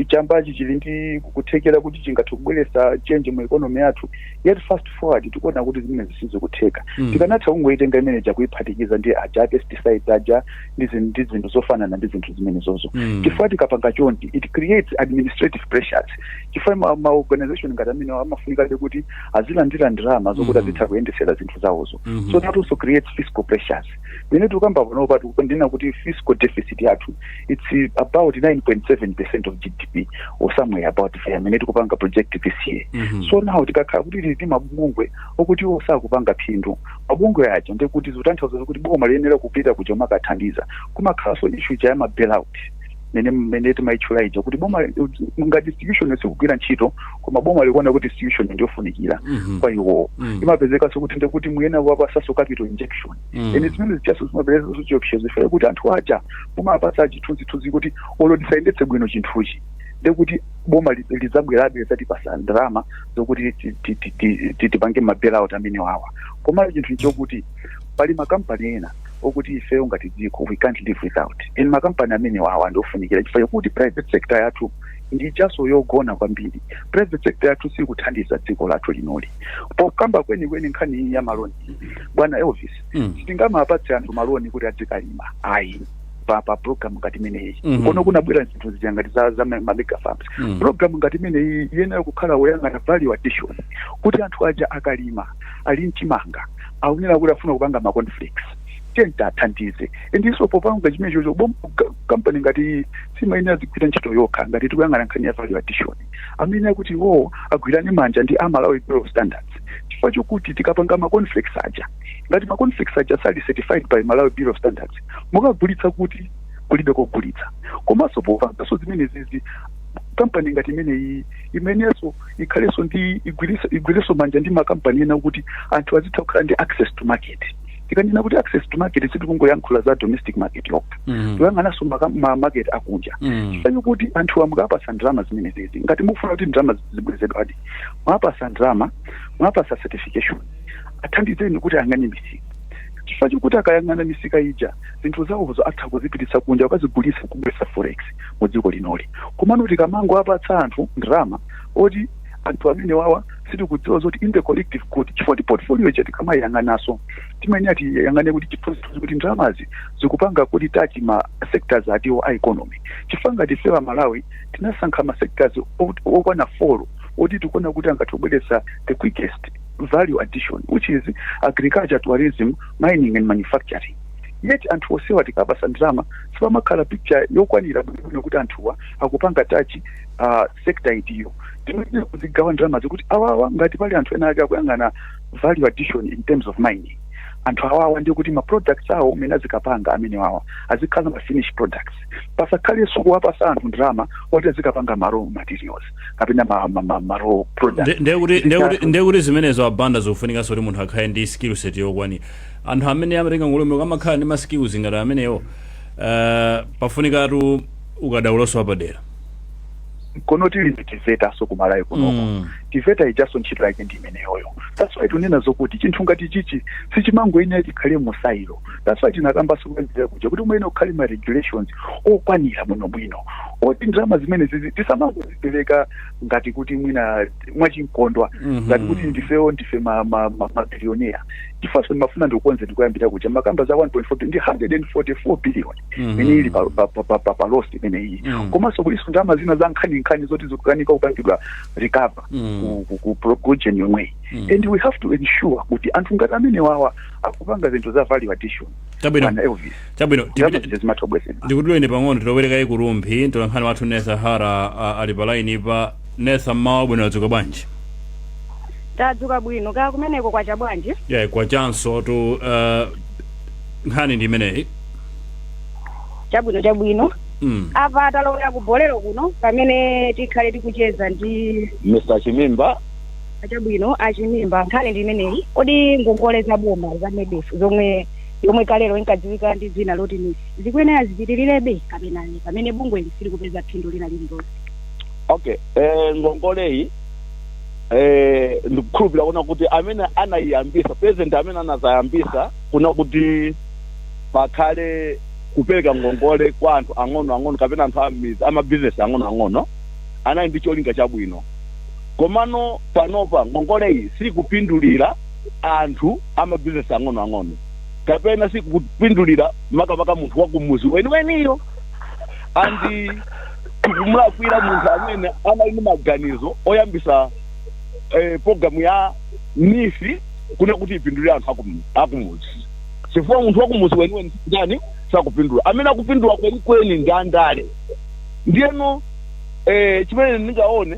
chambachi chili ndi kuthekera kuti chingathe kubweretsa change mu economy yathu, yet fast forward tikuona kuti zimene zisizikutheka. Tikanatha kungoitenga imene kuyiphatikiza ndi aja pesticides aja ndi zinthu zofanana ndi zinthu zimenezozo, chifukwa tikapanga chonchi it creates administrative pressures, chifukwa ma organization ngati amene amafunika kuti azilandira ndalama zokuti azitha kuyendesera zinthu zawozo. So that also creates fiscal pressures. Mene tikukamba panopa, tikundina kuti fiscal deficit yathu, it's about 9.7% of GDP or somewhere about there, mene tikupanga project this year. So now tikakhala kuti tili ndi mabungwe okuti iwo sakupanga phindu, mabungwe aja ndekuti zikutanthauza kuti boma liyenera kupita kuja makathandiza. Kumakhalanso issue cha ma bailout mene timayitchula ija, kuti boma ngati institution sikugwira ntchito koma boma likuona kuti institution ndiyofunikira kwa iwowo, imapezekanso kuti ndekuti muyena wapasaso capital injection. Ene zimene zichaso zimapezekanso chiopsezo ifere kuti anthu aja mumapasa chithunzithunzi kuti olo tisayendetse bwino chinthuchi, ndekuti boma lidzabwerabe lidzatipasa ndalama zokuti tipange ma bailout amene wawa. Koma chinthu chokuti pali makampani ena okuti ifeyo ngati dziko we can't live without, and makampani amene wawa ndiofunikira, chifukwa chokuti private sector yathu ndi chaso yogona kwambiri. Private sector yathu sikuthandiza dziko lathu linoli. Pokamba kwenikweni nkhani iyi ya maloni, bwana Elvis, sitingamapatse anthu maloni kuti adzikalima ayi pa program ngati imeneyi. Kono kunabwera zinthu zija ngati za ma mega farms. Program ngati imeneyi iyenera kukhala woyang'ana value addition, kuti anthu aja akalima ali mchimanga akunena kuti afuna kupanga ma cornflakes, tenta athandize. Ndiso popanga chimenecho, kampani ngati simayenera zigwira ntchito yokha. Ngati tikuyang'ana nkhani ya value addition, amene akuti iwowo agwirane manja ndi Amalawi Bureau of Standards, chifukwa chokuti tikapanga ma cornflakes aja, ngati ma cornflakes aja sali certified by Malawi Bureau of Standards, mukagulitsa kuti? Kulibe kogulitsa. Komanso popanganso zimene zizi, kampani ngati imeneyi imenenso ikhalenso ndi igwiritso manja ndi makampani ena kuti anthu azitha kukhala ndi access to market. Tikanena kuti access to market, sitikungoyankhula za domestic market yokha, tikuyang'ananso ma market akunja, chifukwa kuti anthu amukapasa ndalama zimene zizi, ngati mukufuna kuti ndalama zibwezedwadi, mwapasa ndalama, mwapasa certification, athandizeni kuti ayang'ane misika, chifukwa chokuti akayang'ana misika ija zinthu zawozo atha kuzipititsa kunja, ukazigulitsa, kubweretsa forex mu dziko linoli. Komano tikamango apatsa anthu ndalama oti anthu amene wawa sitikudziwa zoti in the collective good, chifukwa ti portfolio ija tikamayang'anaso timayenera tiyang'ane kuti chithunzithunzi kuti ndalamazi zikupanga kuti touch ma sectors atiwo a economy, chifukwa ngati ifewa Malawi tinasankha ma sectors okwana 4 oti tikuona kuti angatibweretsa the quickest value addition, which is agriculture, tourism, mining and manufacturing, yet anthu osewa tikapasa ndalama sipamakhala picture yokwanira bwinobwino kuti anthuwa akupanga touch sector itiyo. Timayenera kuzigawa ndalama zikuti awawa, ngati pali anthu ena ake akuyang'ana value addition in terms of mining, anthu awawa ndiye kuti ma products awo amene azikapanga amene wawa azikhala ma finished products. Pasakhalenso kuwapasa anthu ndalama oti azikapanga ma raw materials kapena ma raw products. Ndiye kuti zimenezo abanda zikufunikanso kuti munthu akhale ndi skill set yokwanira. Anthu amene amatenga ngongole amakhala ndi ma skills ngati amenewo, pafunikatu ukadauloso wapadera. Kono tili ndi TEVETA so kumalawi kunoko. TEVETA ijaso ntchito yake ndi imeneyoyo. That's why tunena zokuti chinthu ngati chichi sichimangoyenera chikhale mu silo. That's why tinakambaso kuyambirira kuja kuti umene ukhale ma regulations okwanira bwinobwino oti ndalama zimene zizi tisamangozipereka ngati kuti mwina mwachinkondwa, ngati kuti ndifewo ndife ma billionaire. Chifukwa ndimafuna ndikukonze, ndikuyambira kuja makamba za 1.4 ndi 144 billion imene ili pa loss imeneyi. Komanso kuliso ndalama zina za nkhaninkhani zoti zikukanika kupangidwa recover ku gen yomweyi, and we have to ensure kuti anthu ngati amene wawa akupanga zinthu za value addition. Chabwino. Bwana Elvis, Chabwino. ndalama zija zimatha kubwezedwa. Ndikutuleni pang'ono, tilowerekayi kuRumphi. Mtolankhani wathu Netha Hara ali pa line pa. Netha, mmawa bwino, adzuka bwanji? Tadzuka bwino, kaya kumeneko kwacha bwanji? Yeah, kwachanso tu. Nkhani ndi imeneyi. Chabwino. Apa talowera ku Bolero kuno pamene tikhale tikucheza ndi Mr. Chimimba. Chabwino, Achimimba, nkhani ndi imeneyi: kodi ngongole za boma za MEDEF, zomwe yomwe kalero inkadziwika ndi dzina loti NEEF, zikuyenera zipitirirebe kapena pamene bungwe lisili kupeza phindu lina lililonse? Okay, ngongoleyi Ndikukhulupirira kuna kuti amene anayiyambisa, president amene anazayambisa kuna kuti pakhale kupereka ngongole kwa anthu ang'ono ang'ono kapena anthu amizi amabizinesi ang'ono ang'ono, anali ndi cholinga chabwino. Komano panopa ngongole iyi sikupindulira anthu amabizinesi ang'ono ang'ono kapena sikupindulira makamaka munthu wakumuzi weniweniyo, and tikumulakwira munthu amene anali ndi maganizo oyambisa program ya NEEF kuna kuti ipindulire anthu akumuzi, chifukwa munthu wakumuzi weniweni ndani sakupindula. Amene akupindula kwenikweni ndi andale. Ndiyeno chimene ndingaone,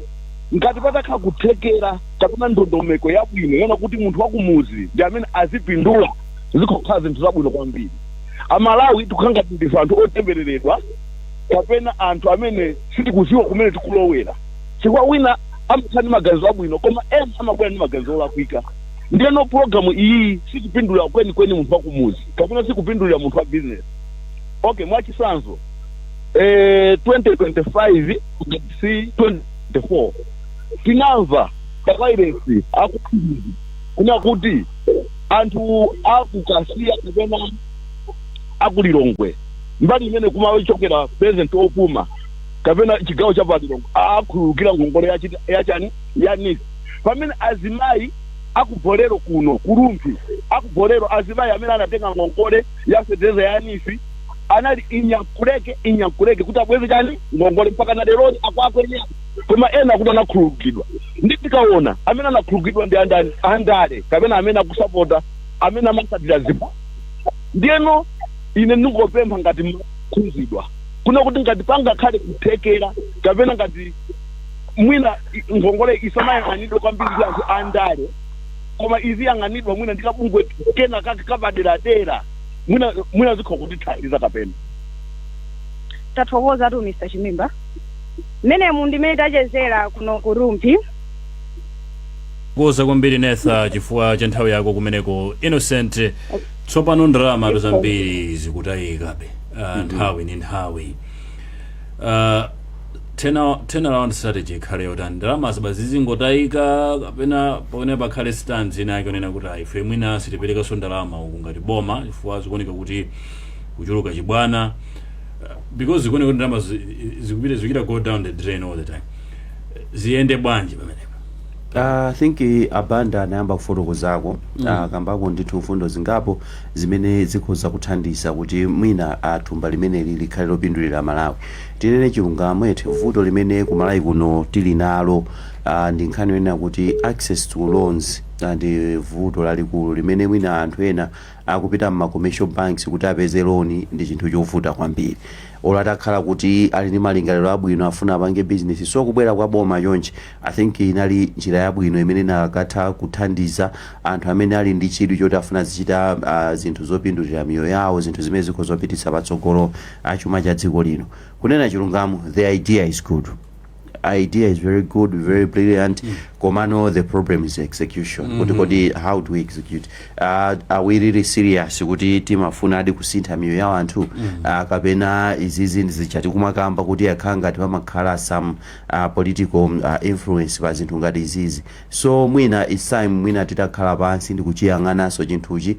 ngati patakhala kuthekera kapena ndondomeko yabwino yona kuti munthu wakumuzi ndi amene azipindula, zikukhala zinthu zabwino kwambiri. Amalawi tikukhala ngati ndife anthu otembereredwa kapena anthu amene sitikuziwa kumene tikulowera, chifukwa wina amakhala ndi maganizo abwino koma ena amabwera ndi maganizo olakwika. Ndiyeno pulogalamu iyi sikupindulira kwenikweni munthu wakumuzi kapena sikupindulira munthu wa business. Okay, mwachisanzo, 2025 si 24, tinamva pakairesi kuna kuti anthu akukasiya kapena akulilongwe, mbali imene kumachokera president okuma kapena chigawo cha palilongwe, akhululukira ngongole yachani, ya NEEF, pamene azimayi akubolero kuno kurumphi, akubolero, azimayi amene anatenga ngongole ya fetereza ya NEEF anali inyankuleke inyankuleke kuti abweze chani, ngongole, mpaka na leroli akwakwenera. Koma ena akuti anakhululukidwa. Ndi tikaona amene anakhululukidwa ndi andani? Andale kapena amene akusapota, amene amasatira zipo. Ndiyeno ine ndingopempha ngati mkhuzidwa kuna kuti ngati pangakhale kuthekera kapena ngati mwina ngongole isamayang'anidwe kwambiri ndi anthu andale, koma iziyang'anidwa mwina ndi kabungwe kena kake kapaderadera, mwina zikho kutithandiza kapena. Tathokoza tu, Mr Chimimba. Mmenemu ndimene tachezera kuno ku Rumphi. Kuza kwambiri, Netha, chifukwa cha nthawi yako kumeneko. Innocent, tsopano ndalama zambiri zikutayikabe nthawi ndi nthawi. Turnaround strategy ikhale yotani? Ndalama ziba zizingotayika kapena pamene pakhale stance ina yake onena kuti ife mwina sitiperekanso ndalama uku ngati boma, chifukwa zikuoneka kuti kuchuluka chibwana, because zikuoneka kuti ndalama zikupita, zikuchita go down the drain all the time? Ziyende bwanji pamenepo? I think abanda anayamba kufotokozako. Kambako ndithu mfundo zingapo zimene zikhoza kuthandiza kuti mwina thumba limeneli likhale lopindulira Malawi. Tinene chilungamo ete, vuto limene kumalawi kuno tili nalo ndi nkhani yonena kuti access to loans ndi vuto lalikulu limene mwina anthu ena akupita mma commercial banks kuti apeze loan ndi chinthu chovuta kwambiri, olo atakhala kuti ali ndi malingaliro abwino, afuna apange business. So kubwera kwa boma chonchi, I think inali njira yabwino imene inakatha kuthandiza anthu amene ali ndi chidwi choti afuna zichita zinthu zopindulira miyoyo yawo, zinthu zimene zikhoza zopititsa patsogolo achuma cha dziko lino. Kunena chilungamo, the idea is good, idea is very good, very brilliant. Komano the problem is execution, kuti kodi how do we execute? Are we really serious kuti timafuna adi kusintha miyoyo ya anthu, kapena izizi ndizichati kumakamba kuti akhala ngati pamakhala some political influence pa zinthu ngati izizi? So mwina it's time mwina titakhala pansi ndi kuchiyang'ananso chinthuchi,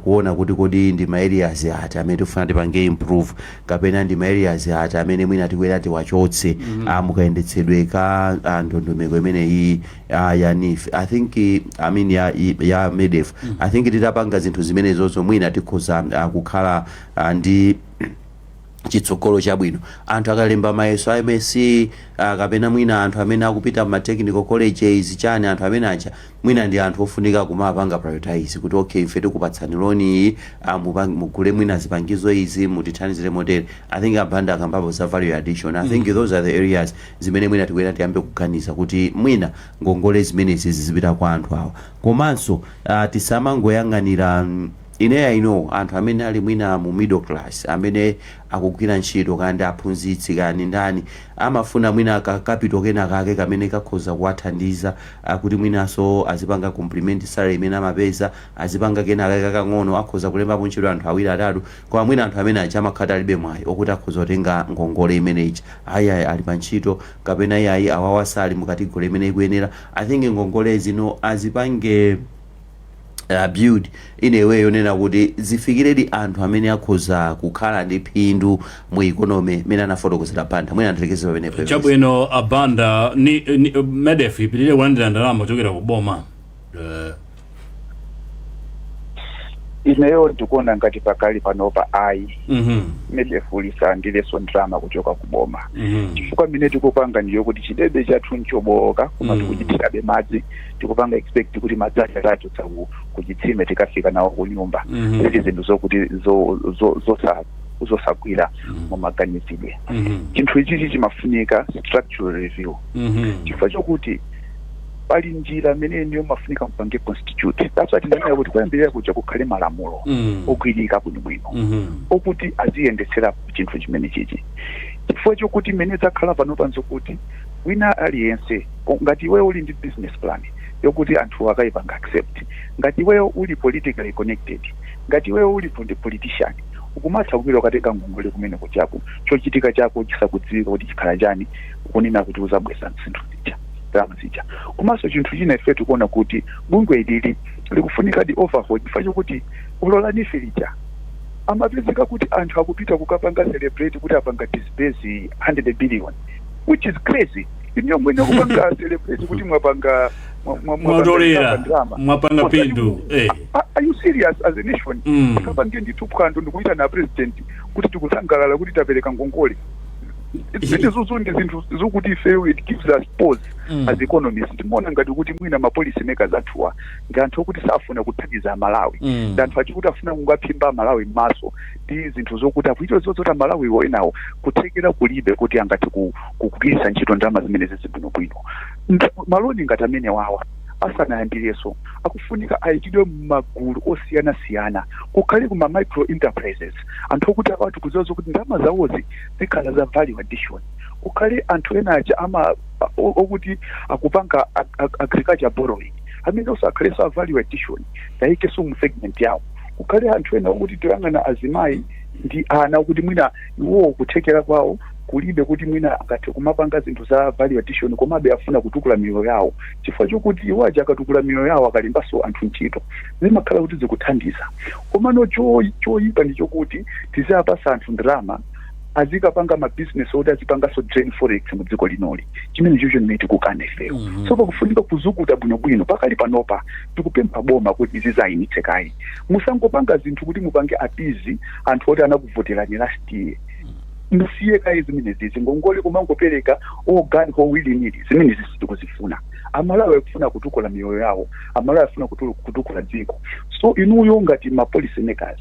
kuona kuti kodi ndi ma areas ati amene tifuna tipange improve kapena ndi ma areas ati amene mwina tikwera tiwachotse mukayendetsedwe ka ndondomeko imeneyi ya NEEF, I think, I mean ya MEDEF. I think titapanga zinthu zimenezozo, mwina tikhoza kukhala ndi chitsogolo chabwino. Anthu akalemba mayeso a MSCE, kapena mwina anthu amene akupita ma technical colleges chani, anthu amene aja mwina ndi anthu ofunika kumapanga prioritize kuti okay, ife tikupatsani loan iyi, mugule mwina zipangizo izi, mutithandizire motere. I think abanda akambapo za value addition. I think those are the areas zimene mwina tikuyenera tiyambe kuganiza kuti mwina ngongole zimenezi zizipita kwa anthu awa. Komanso tisamangoyang'anira Ine I know anthu amene ali mwina mu middle class, amene akugwira ntchito, kandi aphunzitsi, kani ndani, amafuna mwina ka capital kena kake kamene kakhoza kuwathandiza kuti mwinanso azipanga complement salary imene amapeza, azipanga kena kake kakang'ono, akhoza kulembapo ntchito anthu awiri, atatu. Koma mwina anthu amene aja amakhala alibe mwayi okuti akhoza kutenga ngongole imeneyi. Ayi, ayi, ali pa ntchito, kapena iyayi, awawa sali mu category imene ikuyenera. I think ngongole zino azipange build in a way yonena kuti zifikiredi anthu amene akhoza kukhala ndi phindu mu economy, mene anafotokozera Banda. Mwina andilekeze pamenepo. Chabwino, abanda ni MEDEF ipitirire kulandira ndalama kuchokera ku boma? Ineyo ndikuona ngati pakali panopa ayi. MEDEF isalandirenso ndalama kuchoka kuboma, chifukwa mene tikupanga ndiyo kuti chidebe chathu nchobowoka, koma tikuchithirabe madzi, tikupanga expect kuti madzi aja tachotsa kuchitsime tikafika nawo ku nyumba. Zili zinthu zokuti zosagwira mumaganizidwe. Chinthu ichichi chimafunika structural review, chifukwa chokuti pali njira imene niyo mafunika mpange constitute. That's why tinanena kuti kuyambirira kuja kukhale malamulo ogwirika bwinobwino okuti aziyendetsera chinthu chimene chichi, chifukwa chokuti mmene zakhala pano panzokuti wina aliyense, ngati iweyo uli ndi business plan yokuti anthu akayipanga accept, ngati iweyo uli politically connected, ngati iweyo uli politician, ukumatha kupita ukatenga ngongole kumene kuchako, chochitika chako chisakudziwika kuti chikhala chani, ukunena kuti uzabweza zinthu zija, ndalama zija. Komanso chinthu china, ife tikuona kuti bungwe ilili likufunika di overhaul, chifukwa chokuti ulola NEEF lija amapezeka kuti anthu akupita kukapanga celebrate kuti apanga disburse 100 billion, which is crazy. Inuyo mwene kupanga celebrate kuti mwapanga mwatolera, recover ndalama. Mwapanga phindu. Are you serious as a nation? Tikapange ndithu phwando ndikuita na president kuti tikusangalala kuti tapereka ngongole. Zimenezozo ndi zinthu zokuti ifeyo it gives us pause as economists. Timaona ngati kuti mwina ma policy makers athuwa ndi anthu okuti safuna kuthandiza Amalawi, ndi anthu achikuti afuna kungaphimba Amalawi m'maso ndi zinthu zokuti akuchita zozoti Amalawiwo enawo kuthekera kulibe kuti angathe kugwiritsa ntchito ndalama zimenezi zibwinobwino. Maloni ngati amene wawa asanayambirenso akufunika ayikidwe m'magulu osiyanasiyana, kukhale kuma micro enterprises, anthu okuti awati kudziwa zokuti ndalama zawozi zikhala za value addition, kukhale anthu ena aja ama okuti akupanga agriculture borrowing, amene osakhalenso a value addition, taikeso mu segment yawo, kukhale anthu ena okuti toyang'ana azimayi ndi ana, okuti mwina iwowo kuthekera kwawo kulibe kuti mwina angathe kumapanga zinthu za value addition, komabe afuna kutukula miyoyo yawo, chifukwa chokuti iwo aja akatukula miyoyo yawo, akalembanso anthu ntchito, zimakhala kuti zikuthandiza. Komano choyipa ndi chokuti tiziyapasa anthu ndalama azikapanga mabizinesi oti azipanganso drain forex mu dziko linoli, chimene chocho ndimene tikukana ifeyo. So pakufunika kuzukuta bwinobwino. Pakali panopa tikupempha boma kuti zizayimitse kayi. Musangopanga zinthu kuti mupange appease anthu oti anakuvoterani last year. Musiye kayi zimenezi. Ngongole kumangopereka ogani willy-nilly, zimenezi sitikuzifuna. Amalawi akufuna kutukula miyoyo yawo, Amalawi afuna kutukula dziko. So inuyo ngati ma policy makers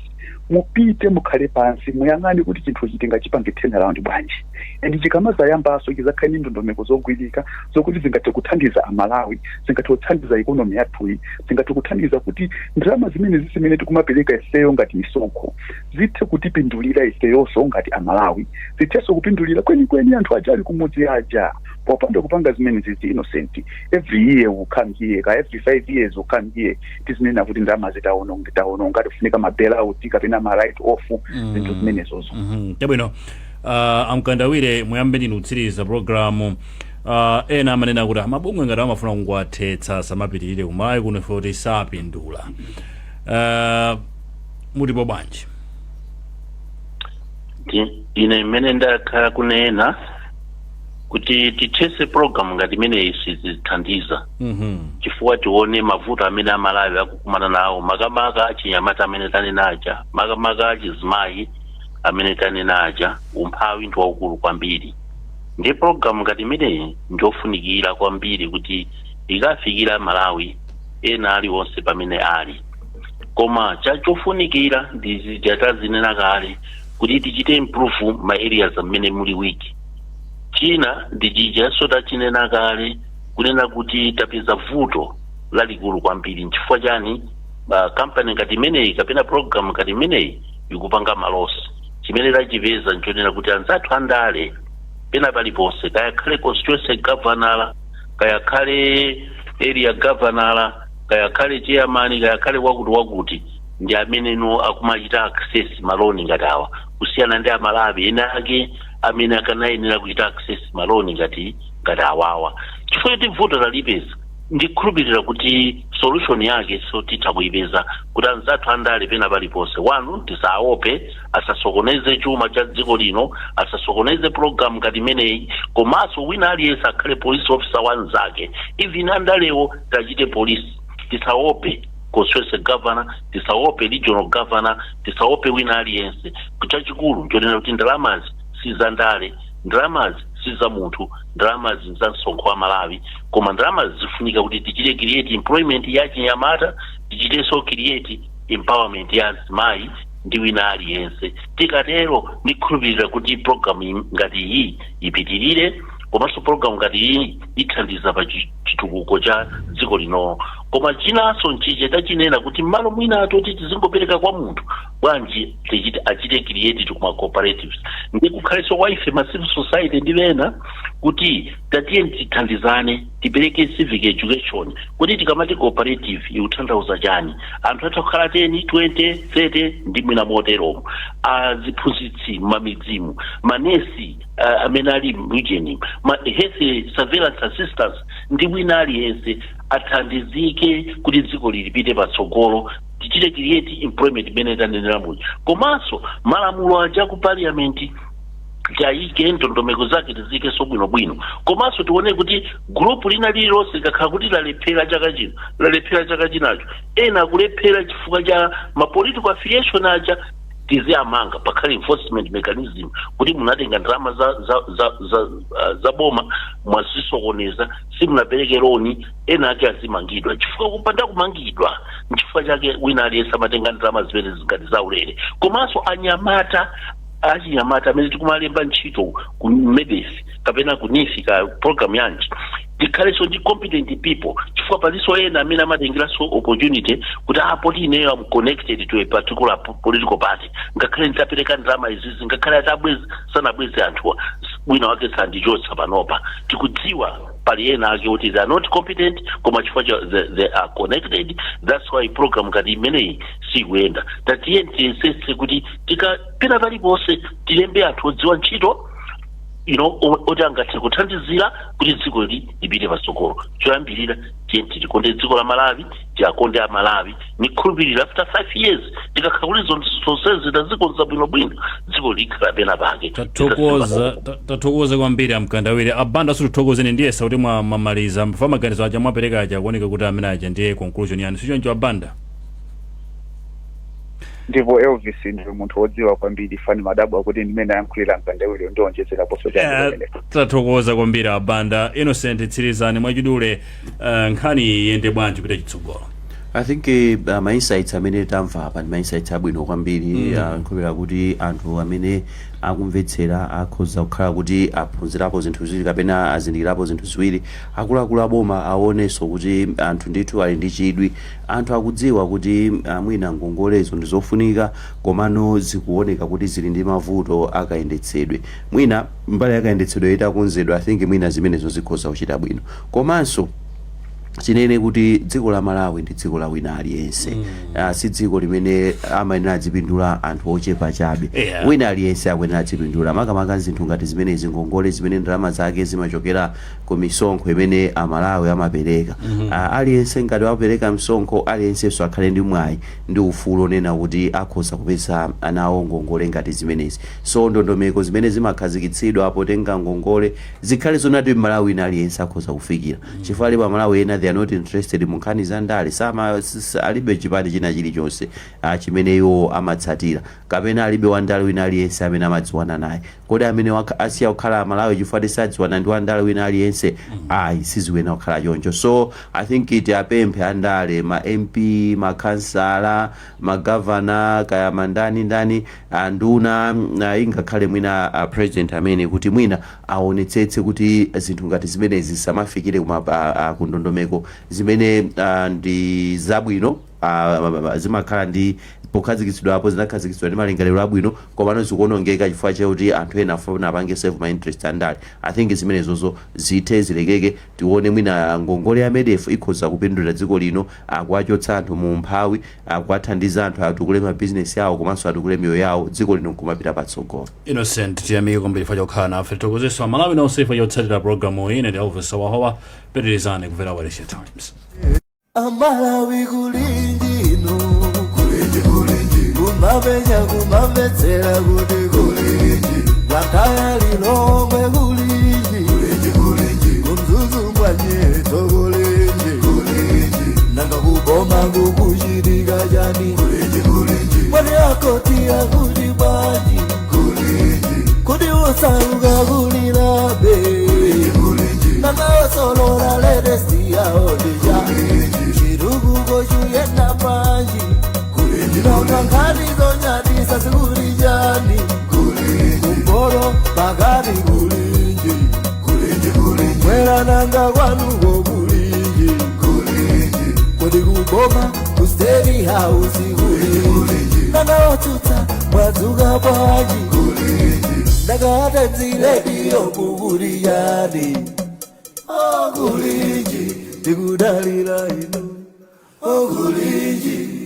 mupite mukhale pansi, muyang'ane kuti chinthu chitingachipange turnaround bwanji, and chikamazayambaso chizakhale ndi ndondomeko zogwirika zokuti zingathe kuthandiza Amalawi, zingathe kuthandiza economy yathuyi, zingathe kuthandiza kuti ndalama zimene zimene tikumapereka ifeyo ngati misonkho zithe kutipindulira ifeyonso ngati Amalawi, zithenso kupindulira kwenikweni anthu aja ali kumudzi aja. Popanda kupanga zimene zizi, Innocent, every year will come here, ka every 5 years will come here, tizinena kuti ndalama zitaononga, taononga, tifunika ma bailout kapena ma write off, zinthu zimenezozo. Chabwino, amkandawire, muyambe ndinu kutsiriza programu. Ena amanena kuti amabungwe ngati amafuna kungowathetsa, samapitirire kuMalawi kuno ife kuti sapindula. Mutipo bwanji? Ine imene ndakhala kunena kuti tithetse program ngati imeneyi sizithandiza, chifukwa tione mavuto amene Amalawi akukumana nawo, makamaka achinyamata amene tanena aja, makamaka achizimayi amene tanena aja. Umphawi ndi waukulu kwambiri, ndi program ngati imeneyi ndiofunikira kwambiri kuti ikafikira Malawi ena aliwonse pamene ali. Koma chachofunikira ndi tazinena kale kuti tichite improve ma areas amene muli weak. China ndi chichanso tachinena kale, kunena kuti tapeza vuto lalikulu kwambiri. Nchifukwa chani? Kampani ngati imeneyi kapena program ngati imeneyi ikupanga ma loss. Chimene tachipeza nchonena kuti anzathu andale pena paliponse, kaya khale constituency governor, kaya khale area governor, kaya khale chairman, kaya khale wakuti wakuti, ndi ameneno akumachita access ma loan ngati awa, kusiyana ndi Amalawi ena ake amene akanayenera kuchita access ma loan ngati awawa. Chifukwa choti vuto talipeza, ndikhulupirira kuti solution yake so titha kuyipeza, kuti anzathu andale pena paliponse wanu tisaope, asasokoneze chuma cha dziko lino, asasokoneze program ngati imeneyi. Komanso wina aliyense akhale police officer wanzake, even andalewo tachite police. Tisaope constituency governor, tisaope regional governor, tisaope wina aliyense. Chachikulu nchonena kuti ndalamazi si za ndale, ndalamazi si za munthu, ndalamazi za msonkho wa Malawi. Koma ndalamazi zifunika kuti tichite create employment ya chinyamata, tichitenso create empowerment ya azimayi ndi wina aliyense. Tikatero ndikhulupirira kuti program ngati iyi ipitirire, komanso program ngati iyi ithandiza pa chitukuko cha dziko lino. Koma chinanso nchiche tachinena kuti mmalo mwina atoti tizingopereka kwa munthu, bwanji tichite achite create kuma cooperatives, ndi kukhalenso kwa ife ma civil society ndi ena, kuti tatiye tithandizane, tipereke civic education kuti tikamati cooperative ikutanthauza chani. Anthu atha kukhala 10, 20, 30 ndi mwina moteromo, aziphunzitsi m'mamidzimu, manesi amene ali m'region, ma health surveillance assistants ndi wina aliyense athandizike kuti dziko lilipite patsogolo, tichite create employment imene tanenera muja. Komanso malamulo aja ku parliament tiyayike ndondomeko zake, tizikenso bwinobwino. Komanso tione kuti group lina lililonse likakhala kuti lalephera chaka chino, lalephera chaka chinacho, ena akulephera chifukwa cha ma political affiliation aja, tiziyamanga, pakhale enforcement mechanism kuti munatenga ndalama za boma, mwazisokoneza, simunapereke loan, ena ake azimangidwa. Chifukwa kupanda kumangidwa, nchifukwa chake wina aliyense amatenga ndalama zimene zingati zaulere. Komanso anyamata, achinyamata amene tikumalemba ntchito ku MEDEF kapena ku NEEF ka program yanji, tikhalenso ndi competent people, chifukwa palinso ena amene amatengeranso opportunity kuti apo ineyo am connected to a particular political party, ngakhale nditapereka ndalama izizi, ngakhale atabweza sanabweze anthuwa, wina wake sandichotsa. Panopa tikudziwa pali ena ake kuti they are not competent, koma chifukwa cha they are connected, that's why program ngati imeneyi sikuyenda. Tatiye tiyesetse kuti tikapita paliponse tilembe anthu odziwa ntchito oti angathe kuthandizira kuti dziko li lipite patsogolo. Choyambirira, tiye tilikonde dziko la Malawi, tiakonde a Malawi. Nikhulupirira after 5 years, tikakhala kuti zonsezi tazikonza bwinobwino, dziko likhala pena pake. Tathokoza kwambiri, amkandawire abanda. Situthokozeni, ndiyesa kuti mwamaliza mfa maganizo aja mwapereka aja, kuoneka kuti amene aja ndiye conclusion yanu, sichoncho abanda? Ndipo Elvis, ndiwe munthu wodziwa kwambiri. Fani madabwa kuti ndimene ayankhulira mkandawire ndionjezeraponso chani pamenepo? Tathokoza kwambiri, abanda. Innocent, tsirizani mwachidule, nkhani iyende bwanji kupita chitsogolo? I think ma insights amene tamva apa ndi ma insights abwino kwambiri. Nkhulupirira kuti anthu amene akumvetsera akhoza kukhala kuti aphunzirapo zinthu ziwiri kapena azindikirapo zinthu ziwiri. Akuluakulu aboma aonenso kuti anthu ndithu ali ndi chidwi, anthu akudziwa kuti mwina ngongolezo ndi zofunika, komano zikuoneka kuti zili ndi mavuto akayendetsedwe. Mwina mbali yakayendetsedwe itakonzedwa, I think mwina zimenezo zikhoza kuchita bwino. Komanso tinene kuti dziko la Malawi ndi dziko la wina aliyense, si dziko limene amayenera adzipindula anthu ochepa chabe. Wina aliyense akuyenera adzipindula, makamaka zinthu ngati zimenezi, ngongole zimene ndalama zake zimachokera ku misonkho imene Amalawi amapereka. Aliyense ngati wapereka msonkho, aliyensenso akhale ndi mwayi ndi ufulu onena kuti akhoza kupeza nawo ngongole ngati zimenezi. So ndondomeko zimene zimakhazikitsidwa potenga ngongole zikhale zonati Malawi wina aliyense akhoza kufikira, chifukwa alipo Amalawi ena they are not interested mu nkhani za ndale, sama alibe chipani china chilichonse chimene iwo amatsatira, kapena alibe wandale wina aliyense amene amadziwana naye. Kodi amene asiya kukhala Amalawi chifukwa tisadziwana ndi wandale wina aliyense? Ayi, sizikuyenera kukhala choncho. So I think tiapemphe andale, ma MP, makhansala, magavana, kaya mandani ndani, anduna, ingakhale mwina president amene, kuti mwina aonetsetse kuti zinthu ngati zimenezi zisamafikire kuma ku ndondomeko zimene ndi zabwino. Zimakhala ndi pokhazikitsidwapo, zinakhazikitsidwa ndi malingaliro abwino, komano zikuonongeka chifukwa chakuti anthu ena afuna apange serve ma interest andale. I think zimenezozo zithe, zilekeke. Tione mwina ngongole ya MEDEF ikhoza kupindulira dziko lino, akuwachotsa anthu mu umphawi, akuwathandiza anthu atukule mabizinesi awo komanso atukule miyoyo yawo, dziko lino nkumapita patsogolo. Innocent, tiyamike kwambiri chifukwa chokhala nafe. Tithokozenso Amalawi nonse chifukwa chotsatira programu iyi. Ine ndi Elvis Wahowa. Pitirizani kumvera Wailesi Times. Amalawi, kulinji ino, kulinji, kulinji, kumapenya kumamvetsera kuti kulinji, Blantyre, Lilongwe, kulinji, kulinji, kulinji, kuMzuzu mbwanyeto, kulinji, kulinji, nanga kuboma kukuchitika chani? Kulinji, kulinji, mwati akoti akuti bwanji? Kulinji, kuti usauka kulilabe? Kulinji, nanga osolola latest yawo ndija chitukuko chuyenda panji? Nanga nkhani zonyadisa zikuli chani? Kumporo pakati, kulinji, mwera, nanga kwanuko kulinji? Kodi kuboma ku State House kulinji? Nanga otsutsa mwadzuka bwanji? Nanga atanzilediyo kukuli chani? Okulinji, tikudalira inu, okulinji.